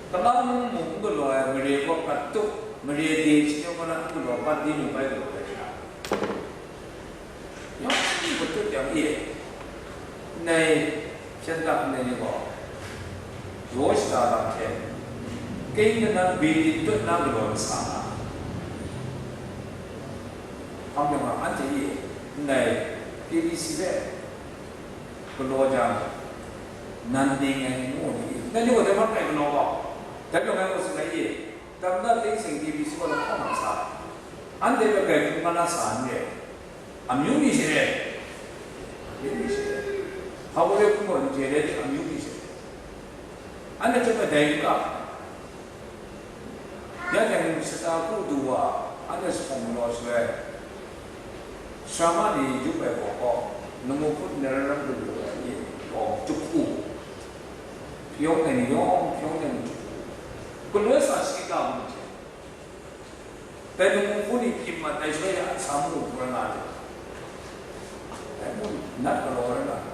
Kalang mung n galaw ai mare gaw prat tup, mare de chyawm gaw na n galaw, pat di mung bai galaw ai sha. Yawng hpyi patut yang e, ndai hpyen dap ndai ni gaw, daw shada lam hte, keng kanan bindin tut na galaw nsa nga. Hpang yawng a, anhte e, ndai A B C hpe galaw jang, nan ning ai ngu ni, ndai ni gaw dai hpang rai galaw gaw, dai gaw ngai gaw tsun ai e, Tamda Thein Seng A B C gaw lahkawng lam sa, anhte hpe grai hkrum nga na sa n re. Amyu ni she re, amyu ni she re, hpa hkrum gaw n je re, amyu ni she re. Anhte chyawm ai dai n ga, ya teng shata kru du wa, anhte jahpawng galaw shaloi, sara ma ni yup ai gaw gaw, lamu hput nai ram lu lu ai ni yawng jahku, hpyawng ai ni yawng hpyawng ai ni jahku, galoi sa shi ga mu hte, dai lamu hput ni hpyi mat ai shaloi ya, sa mu lu rai nga ai, dai mung nat galaw rai nga ai.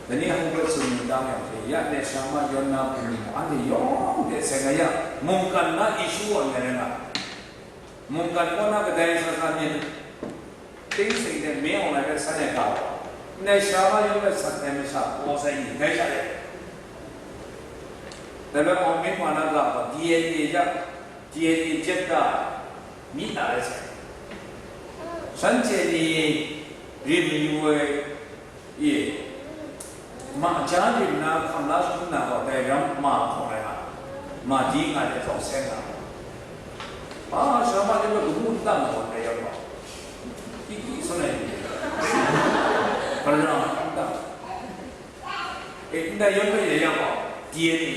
Dai ni hkungga tsun mi tang yang hte, ya ne sara ma yawn na hpung ni mung, anhte yawng de seng ai ya, mungkan na issue wa ngai rai nga ai. Mungkan kaw na kadai sa sa myit, Thein Seng hte Me Aung Hlaing hpe san e ga wa, ndai sara ma yawn hpe sat ai masha kaw sai ni, dai sha e. Dai bai Aung Min ma na ga wa, D N A ya, D N A jet da ai, mi na rai sai. Shanhte ni rim mayu ai, i, ma ja rim na hkam la shangun na gaw, dai ram ma hkawng rai nga, ma di nga ai zawn seng nga. A, sara ma ni gaw kabu n dang gaw, dai ram gaw, iki sun ai ni, hpara n dang. E, ndai yawng hpe ya yang gaw, D N A,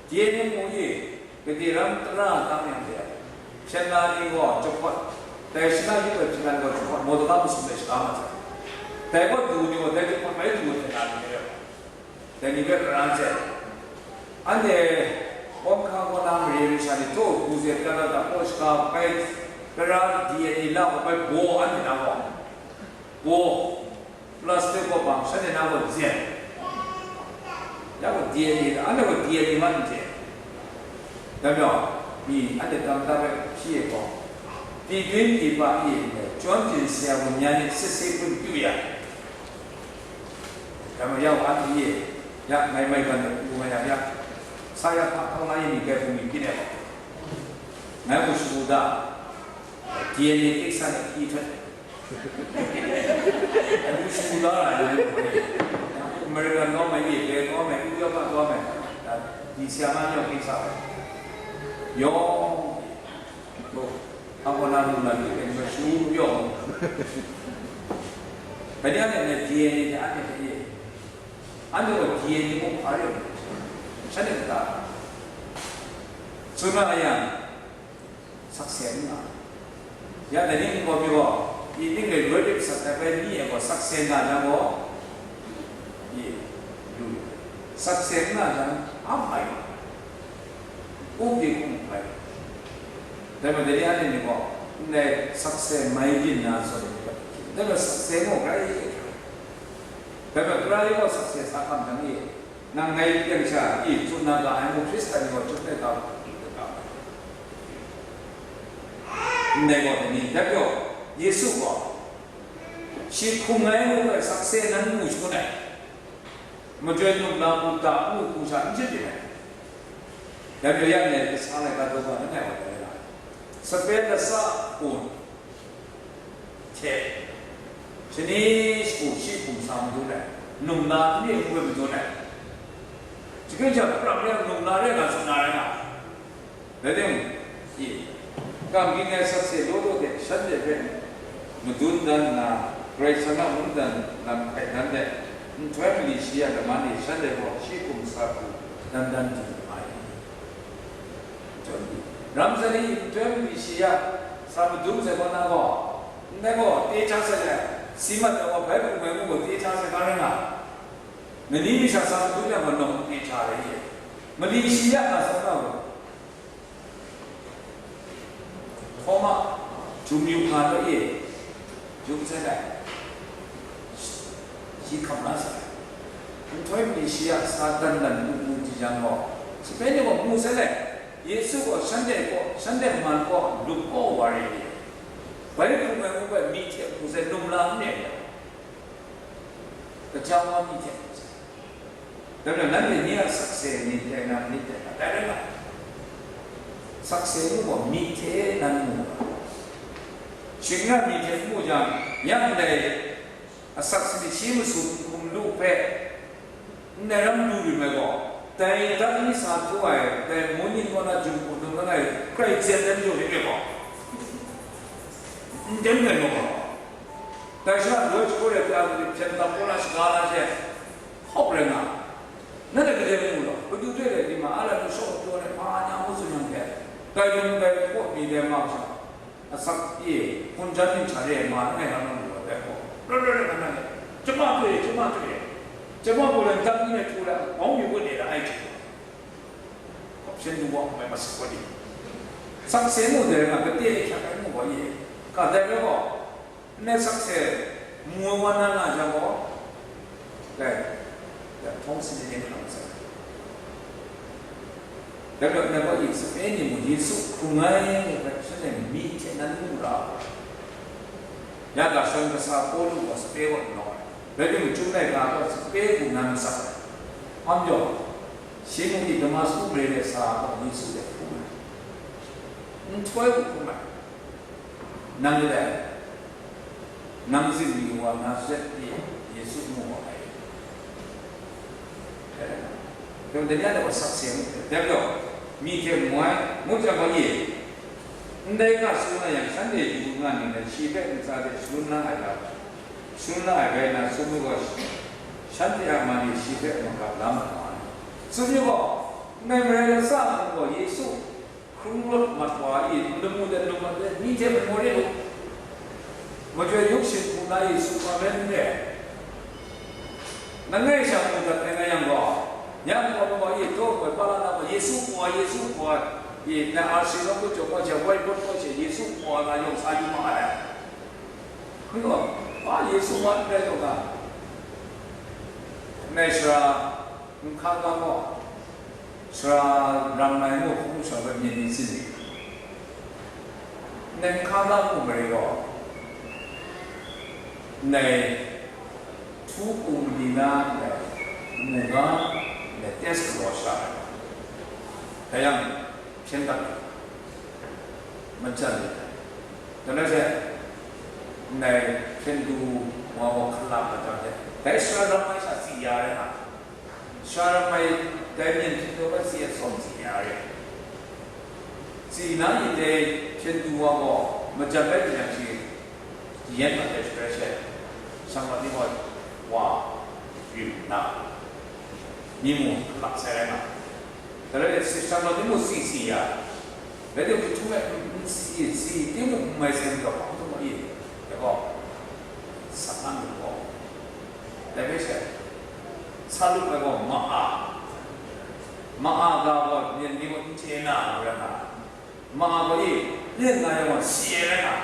D N A mung e, gade ram tara tam yang de, hpyen la ni gaw jahpawt, dai shana yup ai hpyen la ni gaw jahpawt, mawdaka masum de shaga mat sai. Dai gaw du ni gaw, dai jahpawt bai du ai hpyen la ni re, dai ni hpe karan sai. Anhte kawm hkang kaw na mare masha ni htaw hku ze pya dat da, kaw shaga bai, kara D N A la gaw bai baw anhte na gaw, baw, plastic kaw bang shanhte na gaw zen, ya gaw D N A, anhte gaw D N A man n chye. Dai majaw, mi anhte tam da bai hpyi ai gaw, Pyitun Pyitpa e ndai John Jin Sya Wun Yan ni sese hpun pyu ya, dai majaw, ya gaw anhte e, ya ngai maigan de pyu nga yang ya, sa ya hpa hkawng la yin ni dai hpung ni byin ai gaw, ngai gaw shagu da, D N A keksa ni hpyi htet, ngu shagu da ai, American kau mai, Israel kau mai, Europe kau mai, di siang a yawng hpyi sa ai. Yawng, oh, hpa na lu na lu, ma shu yawng. Kadi ane ne D N A ni ane kadi. Ane wa D N A mung hpa rai, shanhte kata. Tsun na yang, sakse n nga. Ya, dai ni ninggaw mi gaw, i ning rai roi rai sat ai bai mi e gaw, sakse nga jang gaw, i, lu, sakse n nga jang, a hpai, u de hkum hpai. Dai majaw, dai ni anhte ni gaw, ndai sakse mai byin na zawn, dai majaw sakse gaw grai, dai majaw grai gaw sakse sa hkam jang i, Nang ngai teng sha i tsun na ga ai mung, Hkristan ni gaw tsun ai ga, ndai gaw dai ni, dai gaw, Yesu gaw, shi hkum ai mung gaw sakse nan mu shangun ai, majoi num na hku ta, hku sha n shajin ai. Dai gaw ya ndai kasa laika daw ga langai wa dai ra, sape lasa kun, hte, shani shagu shi hkum sa madun ai, num na n re n goi madun ai. Shakawn sha prap re ai num na re nga, tsun na rai nga. Rai timung, i, kam ging ai sakse law law de shanhte hpe madun dan nna, Karai Kasang a mungdan lam hpe nanhte nhtoi mali shi ya laman e shanhte gaw shi hkum sa hku dan dan di nga ai. Ram zawn ni nhtoi mali shi ya sa madung sai gaw na gaw, ndai gaw te hta sai ai, si mat ai gaw bai hpung ai mu gaw te hta sai ga rai nga ai. Mani masha sa madung yang gaw nawng te hta rai ye. Mali shi ya nga sa na gaw, Htawma, jum yu nga ta e, jum sai ai, shi hkam la sai. Nhtoi mali shi ya sa dan dan mu mu di jang gaw, sape ni gaw mu sai ai, Yesu gaw shanhte kaw, shanhte man kaw, lup kaw wa re ni, bai hpung ai mu bai mi hte mu sai, num la n re ai, gaja wa mi hte mu sai. Dai majaw, nanhte nye a sakse myit dai na, myit dai na, dai rai nga ai. Sakse mu gaw myit hte nan mu ai. Shing n rai myit hte n mu jang, ya ndai asak sanit shi masum hkum lu hpe, ndai ram lu rim ai gaw, dai dat ni sa htu ai, dai mun yin kaw na jung hku num langai, hkrai zen dan jaw myit rai gaw, n ten rai gaw, dai sha loi shagu rai hpe a hpyen dap kaw na shaga na hte, hkawk rai nga, nanhte gade mu law, Madu hte rai di ma, a rai nu shawng pyaw ai hpa nya ngu tsun yang hte, dai num dai hkaw mi dai ma sha, asak e, hpun jan ning hta re ai ma langai na nang lu ai dai hkaw, rai rai rai nga na le, chyama hkru e, chyama hkru e, chyama hkru e, ntak ni e hkru ai, bawng yu kut e ra ai hte, hpyen du wa hkrum ai masak wa di, sakse mu dai rai nga, kate e hkyak ai mu wa ye, ka dai rai gaw, Ndai sakse mu ai wa na nga jang gaw, dai, dai hpawng sanit ni hkang sai. Dai rai nna, gaw, sape ni mung Yesu hkrung ai, dai shanhte myit hte nan mu ra ai. Ya ga, Shaloi kasa Pawlu gaw sape gaw n nawng ai. Rai timung, Chyum laika gaw sape hku nan masak ai. Hpa majaw, shi mung Damasku mare de sa gaw Yesu hte hkrum ai. Nhtoi hku hkrum ai. Nang gaw dai, nang zingri wa Nazaret ni Yesu mu wa ai. Dai rai, dai rai, dai rai, sakse mu, dai gaw, mi hte mu ai, ngut jang gaw, ye, ndai ga tsun na yang, shanhte yu nga ninglen shi hpe ntsa de shangun na ai lam, shangun na ai rai nna, tsun mu gaw, shanhte a man e shi hpe magap la mat wa ai. Tsun mu gaw, ndai Mare latsa hpung gaw Yesu hkrung rawt mat wa i, lamu de lamu de, ni hte mung rai u. Majoi yuk shin hku na i, sumsing rai n re. Langai sha mu dat ai nga yang gaw, ya gaw, gaw i, taw gaw, pa la na gaw, Yesu gaw, Yesu gaw, i, na R C nawng kut jaw gaw she, wai bawt gaw she, Yesu gaw, na yawng sa yu ma ai. Hkun gaw, pa Yesu wa n rai taw ga. Ngai sara, Nhka ga gaw, sara ram ai mu hkungga sha bai myit ni tsin ni? Ndai nhka ga hku mare gaw, ndai htu hku mali na ndai mu ga, ndai test galaw sha ai. Dai yang, hpyen dat ai, majan ai. Dai rai she, ndai hpyen du wa gaw hkalak majan ai. Dai sara ram ai sha tsi ya ai nga. Sara ram ai dai myen hpyen du ai si e tsawm tsi ya re. Tsi na yin dai hpyen du wa gaw majan bai byeng yang shi, yen mat ai sharai she, shanglawt ni gaw wa rim nna, myi mu hkalak sai rai nga. Dai rai, shanglawt ni mu si si ya, rai timung, jahtum e n si, si timung n mai sai majaw, hpa majaw gaw, e, e gaw, sa nga myit gaw, dai hpe she, sa lu ai gaw ma-a, ma-a ga gaw myen ni gaw n chye na, ngu rai nga ai. Ma-a gaw e, ning nga yang gaw, si ai rai nga.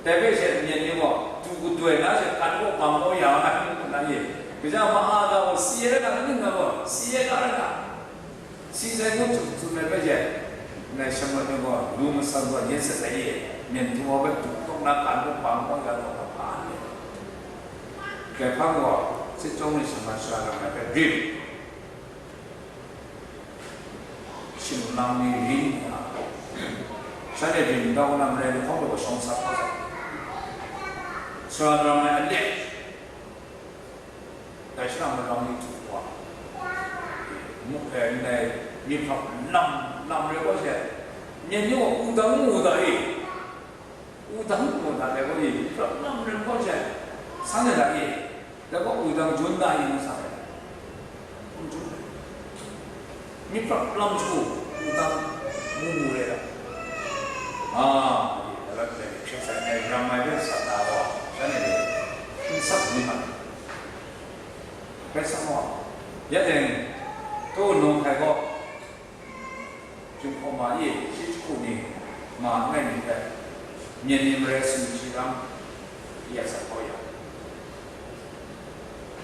Dai hpe she myen ni gaw, du gadoi na she, kan gaw bang kau ya nga ai, ngu na e. Kaja ma-a ga gaw, si ai rai nga, ning nga gaw, si ai nga rai nga. Si sai ngu tsun, tsun ai hpe she, ndai shanglawt ni gaw, lu masam gaw, yen sat ai e, myen htu wa hpe du kau na, kan gaw bang kau ya nga, hpa ni. Dai hpang gaw, sit chyawm ni shang na shara lam ai hpe rim. Shing nlang ni ring nna, shanhte rim dau na, Mare lahkawng de gaw shawng sa hkawt ai. Sara lam ai alek, dai shara malang ni htu wa, mu, eh, ndai myit hprap lam, lam rai gaw she, myen ni gaw wudang mu da e, wudang mu da e gaw e, myit hprap lam rai gaw she, San na da e, da gaw wudang jun da yin ngu sa ai. Hkum jun ai. Myit pra lam jahku, wudang mu mu re da. A, da lat le, hpyen sai ai ram ai hpe sat na gaw, shan e le, n sat ni ma. Hpe sa ma. Ya teng, tu nung hkai gaw, Jinghpaw ma e, shi jahku ni, ma langai mi hpe, myen ni marai sumshi ram, ya sa kau ya.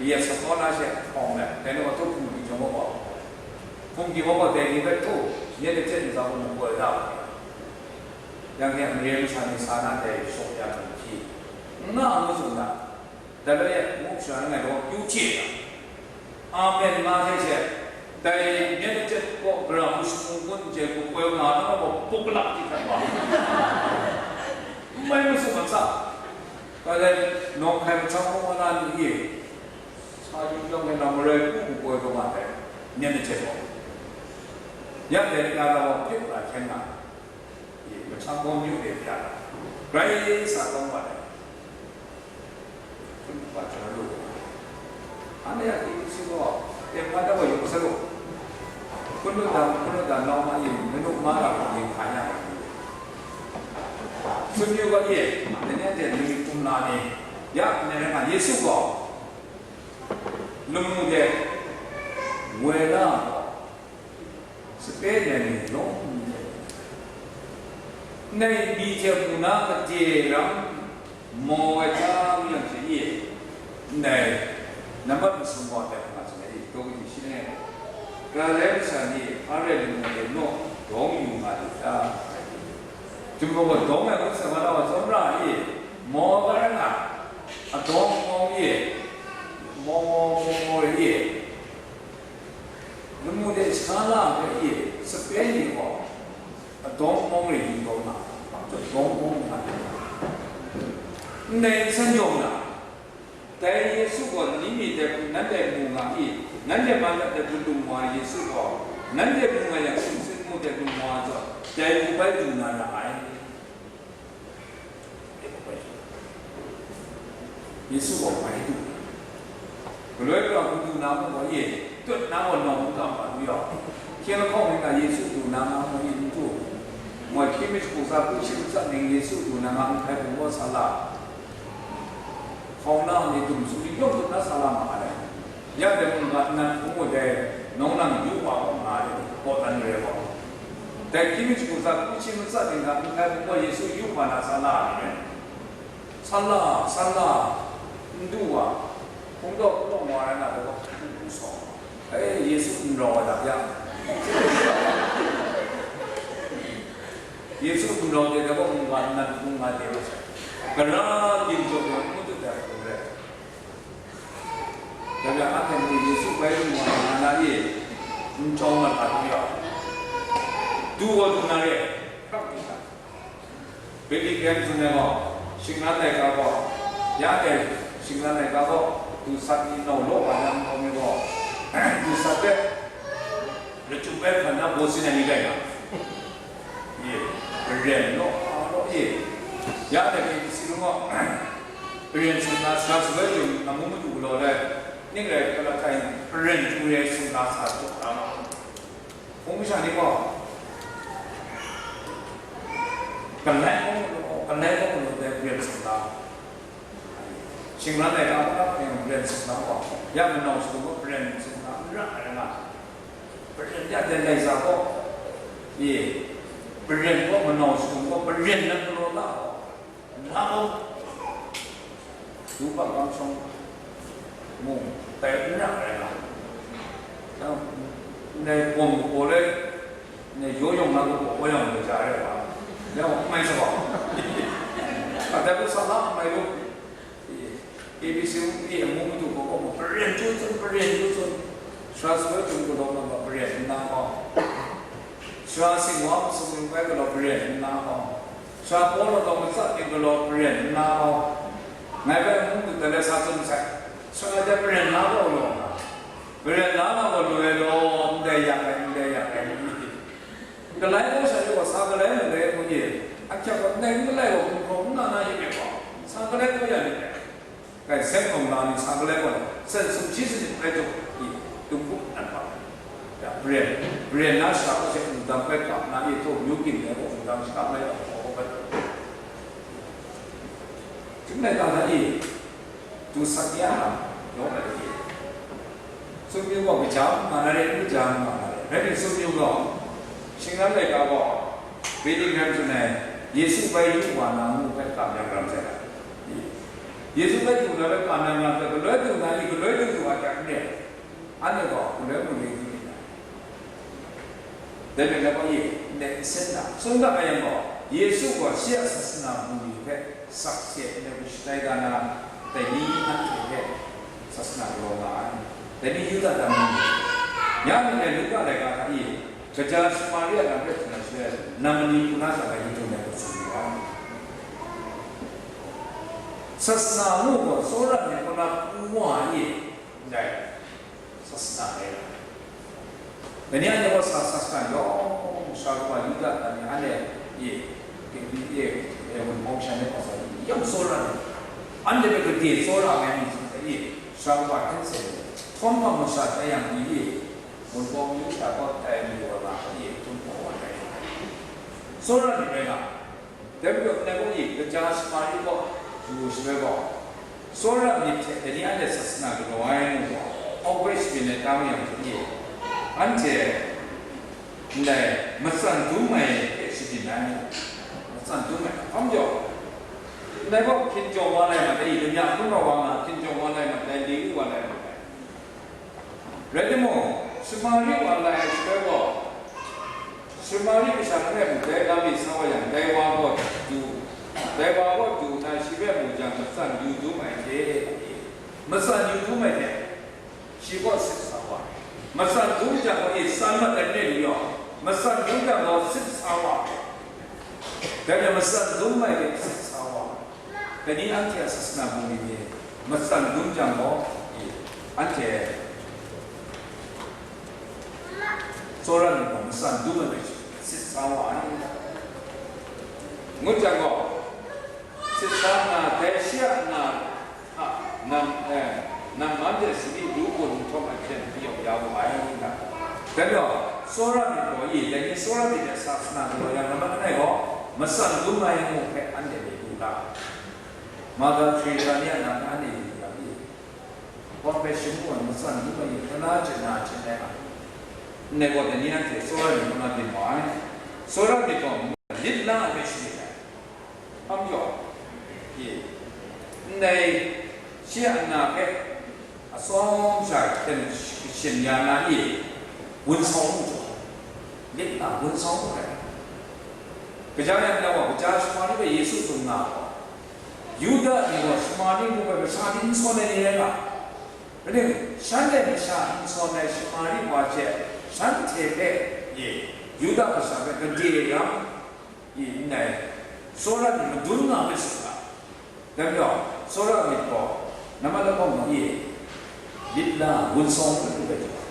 Ya sa kau na she hpawng let, dai ni gaw tu hpung di jawng gaw, hpung di gaw dai ni hpe tu, myen ni hte ntsa gaw mu koi da. Yang hte mare masha ni sa na dai shawk ya hpung hpyi, n nga ngu tsun da. Dai bai e, ngu sha langai gaw, yu chye ai. Amen nga hte she, dai myen aten gaw, gara hku shagun kun n chye hku, koi nga na gaw, puklak hti hkrat wa. N mai masum a tsa. Dai rai, nawng hkai masang gaw, na ni e, sa yu yawng e, na marai hku hku koi gaw nga dai, myen aten gaw. Ya dai, ya na gaw, pyit la hkyen nga. Ye, masang gaw myu de pya, grai sa kau wa ai. Hkun hkwa hkra lu, anhte a tingsi gaw, tengman da wa yu sa lu. Hkun lu dan, hkun lu dan, nau ma yin, manu ma ra gaw yin hka ya ai. Tsun yu gaw ye, dai ni hte limit kumla ni, ya, ndai rai nga, Yesu gaw, lamu de, woi la gaw, Sape ai ni lawm ni hte, ndai mi hte mu na made ram maw ai hta ngu yang hte e, ndai nambat masum wa ai hta nga tsun ai, daw kaji shi langai, Galile masha ni hpa rai lamu de naw dawng yu nga lu ta? Jinghpaw gaw dawng ai ngut sai wa na wa tsawmra e, maw ai rai nga, adawng awng e, maw maw maw maw rai e, Lamu de sha la ai hpe e, sape ni gaw, adawng awng rai yu taw na, adawng awng nga ai. Ndai nsan yawng na, dai Yesu gaw ni mi dai hku nanhte mu nga i, nanhte man dai hku lung wa ai Yesu gaw, nanhte mu nga yang, sumsing mu dai lung wa ai zawn, dai hku bai du na ra ai. Yesu gaw mai du. Galoi gaw hku du na mung gaw ye, tut na gaw nawng n kam ma du yawng, hkying lahkawng ning hta Yesu du na nga mu yin n du. Moi hkying mi shagu sa, hku shi matsat ning Yesu du na nga n hkai hpung gaw sa la, hkauna ni dum su ni yawng tut na sa la ma ai. Ya dai mungga nnan hpung gaw dai nawng nang yu wa gaw nga ai, kaw dan re gaw. Dai hkying mi shagu sa, hku shi matsat ning hta n hkai hpung gaw Yesu yu wa na sa la ai. San la, san la, n du wa, hpung daw hpung daw wa rai na, daw hpung hpung sawng. E, Yesu n rau ai lam yang, Yesu n rau de, daw hpung wa nnan hpung nga de wa sai. Gara byin jaw yang n du dai hpung rai. Daw ya, anhte mung Yesu bai lu wa nga na e, n jawng na hta du ya, du wa du na re, hkrak di sa. Betlehem hpung e gaw, shingran laika gaw, ya dai shingran laika gaw, du sat ni nau law wa yang hkawm ai gaw, du sat hpe lachyum bai hkan na baw sin ai ni rai nga, ye, maren law, a law, ye, ya dai hpe si lung gaw, maren sumla sa shaloi chyum amu madu galaw ai, ning rai hkra hkai, maren hku re sumla sa jaw na ma. Hpung masha ni gaw, galai kawng galaw, galai kawng galaw dai maren sumla, shingran laika hpe maren sumla gaw, ya manau shadum gaw maren sumla n ra ai nga, maren ya dai laika gaw, e, maren gaw manau shadum gaw maren nan galaw la gaw, Nna gaw, du hpang kamshawng mung tai n ra ai nga, nang, ndai bawng kaba le, ndai yaw yawng na kaba, wa yang gaja ai wa, yang wa n mai sa wa. A dai hku sa la n mai lu, A B C e amu madu gaw, gaw mung, paren chyu tsun, paren chyu tsun, sara sara tsun galaw nga ma paren nna gaw, Sara singwang sumsing bai galaw maren nna gaw, sara Pawlu gaw matsat ning galaw maren nna gaw, ngai bai n-gun dut ai sa tsun sai, sara de maren la gaw law, maren la nga gaw lu ai law, ndai yang ai, ndai yang ai, ngu myit. Galai gaw sha de gaw sa galai lu ai, ngu myit. Ahkyak gaw ndai n galai gaw gumhpraw n nga na yin ai gaw, sa galai kau ya myit dai. Kai seng hkawm la ni sa galai gaw, sen sumshi sanit rai jaw i, tumhkuk nan hpa. Ya, bren, bren na sha hpe wudang bai kap na i, taw myu ging ai gaw wudang shakap lai gaw, hkaw bai. Chyum lai ga na i, du sat ya na, yawng ai i. Sumyu gaw kaja nga na re, kaja nga na re. Rai nme sumyu gaw, shingran laika gaw, Bethlehem tsun ai, Yesu bai yu wa na ngu hpe kam yang ram sai ai. Yesu bai du na bai kam yang ram sai, galoi du na ni, galoi du du wa hkyak n re. Anhte gaw, galoi mu le du ni na. Dai bai na gaw ye, ndai nsen na, sung ga ai yang gaw, Yesu gaw shi a sasana bungli hpe sakse ngu shatai ga na, dai ni anhte hpe sasana galaw nga ai. Dai ni Yuda dan ni, ya myit ai Luka laika hta e, kaja Samaria lam hpe htingna shaloi, nam mali hku na sha ai ni htung ai hpe tsun yu ai. Sasana ngu gaw tsawra myit kaw na hku wa e, ndai sasana rai ai. Dai ni anhte gaw sa, sasana yawng masha kawa Yuda dan ni anhte e, e, e, e, wunpawng sha ni gaw sa, yawng tsawra ai. Anhte hpe gade tsawra ai ni hte e, sha kawa hten seng, htawm hpang masha tai yang ni e, wunpawng yu sha gaw tai lu wa na hte e, htum hpaw wa tai. Tsawra ni rai nga. Dai majaw, ndai gaw e, kaja Shamari kaw du shaloi gaw, tsawra myit hte dai ni anhte sasana galaw ai ngu gaw, hkau hpe shabyin ai tam yang hte e, anhte ndai matsan dum ai hte shabyin ai, matsan dum ai. Hpa majaw, ndai gaw hkinjawng wa lai mat ai, damya hkrum rawt wa nga, hkinjawng wa lai mat ai, li wu wa lai mat ai. Rai timung, Shamari wa lai ai shaloi gaw, Shamari masha langai hpe dai lam e sa wa yang, dai wa gaw du, dai wa gaw du nna shi hpe mu jang, matsan yu dum ai hte, matsan yu dum ai hte, shi gaw sit sa wa ai. Matsan dum jang gaw, e, san mat ai re lu yaw, matsan dum jang gaw sit sa wa ai. Dai hte matsan dum ai hte sit sa wa ai. Dai ni anhte a sasana bungli ni matsan dum jang gaw, anhte tsawra ni gaw matsan dum ai hpe sit sa wa ai. Ngut jang gaw, sit sa nna, dai shi a na hta nang, eh, nang man de sali du kun nhtawm ai hpyen hpyi yawng ya wu ai, nga. Dai majaw, tsawra myit gaw, i, dai ni tsawra myit de sasana galaw yang, nambat langai gaw, matsan dum ai ngu hpe anhte myit lu ga. Mother Teresa ni a nang hpe anhte yu yang i, confession ngu ai matsan dum ai ni hkra na chye na chye ai a, ndai gaw dai ni anhte tsawra myit hkra na byin wa ai. Tsawra myit gaw lit la ai hpe shalit ai. Hpa majaw, ye, ndai shi a na hpe atsawm sha hten kashin ya na i, wun sau mu jaw, lit na wun sau mu ai. Kaja yang gaw, kaja Shamari hpe Yesu tsun nga gaw, Yuda ni gaw Shamari ngu ai masha ni n sawn ai ni rai nga, rai nme, shanhte masha n sawn ai Shamari wa hte shanhte hpe, ye, Yuda masha hpe gade ram, i, ndai, tsawra myit madun nga myit sha, dai majaw, tsawra myit gaw, nambat lahkawng gaw, i, lit la, wun sau myit lu ai jaw,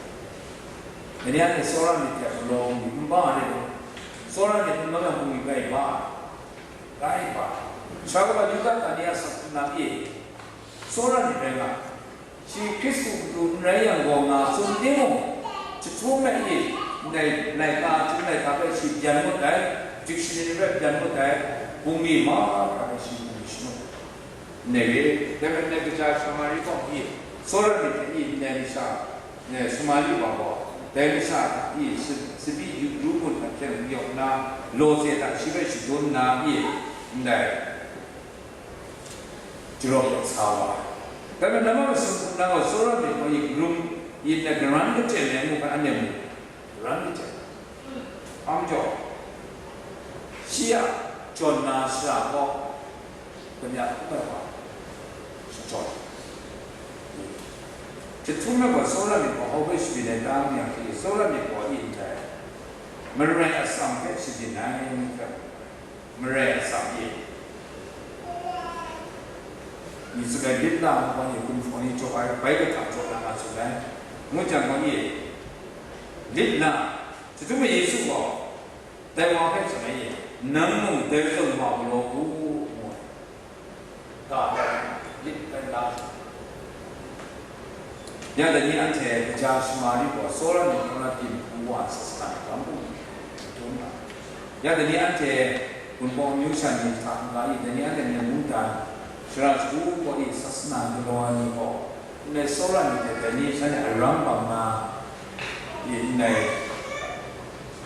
dai ni anhte tsawra myit hte galaw bungli n ba ai, tsawra myit n bang yang bungli grai ba ai, grai ba ai. Sha kawa Yuda dan ni a sasana e, tsawra myit rai nga, shi Hkristu matu n rai yang gaw nga tsun timung, jahtum ai e, ndai laika, jahtum laika hpe shi byan ngut ai, dictionary hpe byan ngut ai, bungli mahkra hpe shi bungli shangun. Ndai re, dai hpe ndai kaja Shamari kaw e, tsawra myit hte e, ndai masha, ndai Shamari wa gaw, dai masha hta e, sa-, sabi yu pru gun hta hpyen yawk nna, lawze hta shi hpe shadun nna e, ndai jarawp yawk sa wa ai. Dai hpe nambat masum hpung na gaw tsawra myit gaw i, karum, i, na karan kachyen ai ngu hpe anhte mu, karan kachyen. Hpa majaw, shi a jawn na shara gaw, damya hkrum ai wa shajawn. Jahtum ai gaw tsawra myit gaw hkau hpe shabyin ai tam yang hte, tsawra myit gaw i ndai, marai atsam hpe shabyin ai, marai atsam e, myit sagai lit la ai wa e, gumhpraw ni jaw ai, bai kahta jaw na nga tsun ai, ngu jang gaw e, lit la, jahtum e Yesu gaw, dai wa hpe tsun ai e, nang mung dai zawn wa galaw u, ngu ai. Ga ai, lit ai la, Ya dai ni anhte kaja shama rit gaw, tsawra ni hpang na tim hpang wa sasana lam hkum htum nga. Ya dai ni anhte Wunpawng amyu shan ni hta n-ga i, dai ni anhte Myen mungdan shara shagu kaw i sasana galaw ai ni gaw, ndai tsawra ni hte dai ni shanhte arang bang na i, ndai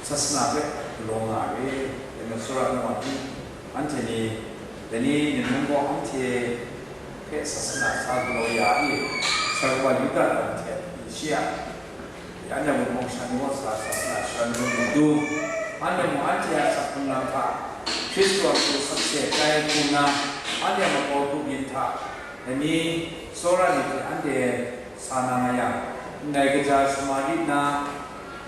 sasana hpe galaw nga ai. Dai majaw, tsawra nu a ni, anhte ni, dai ni Myen mung gaw anhte hpe sasana sa galaw ya i, sa wa Yuda lam hte Asia, anhte Wunpawng shan ni gaw sa sasana sharan nu matu, anhte mung anhte a asak hkrung lam hta, Hkristu a hku sakse tai hku nna, anhte a makau grup yin hta, dai ni tsawra ni hte anhte sa na nga yang, ndai kaja shama rit na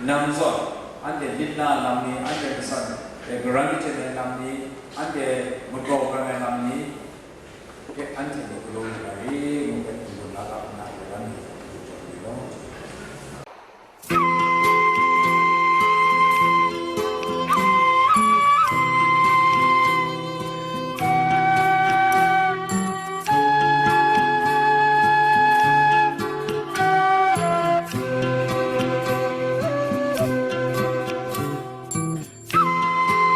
lam zawn, anhte lit na lam ni, anhte matsan e garan hten ai lam ni, anhte magraw pran ai lam ni hpe anhte ni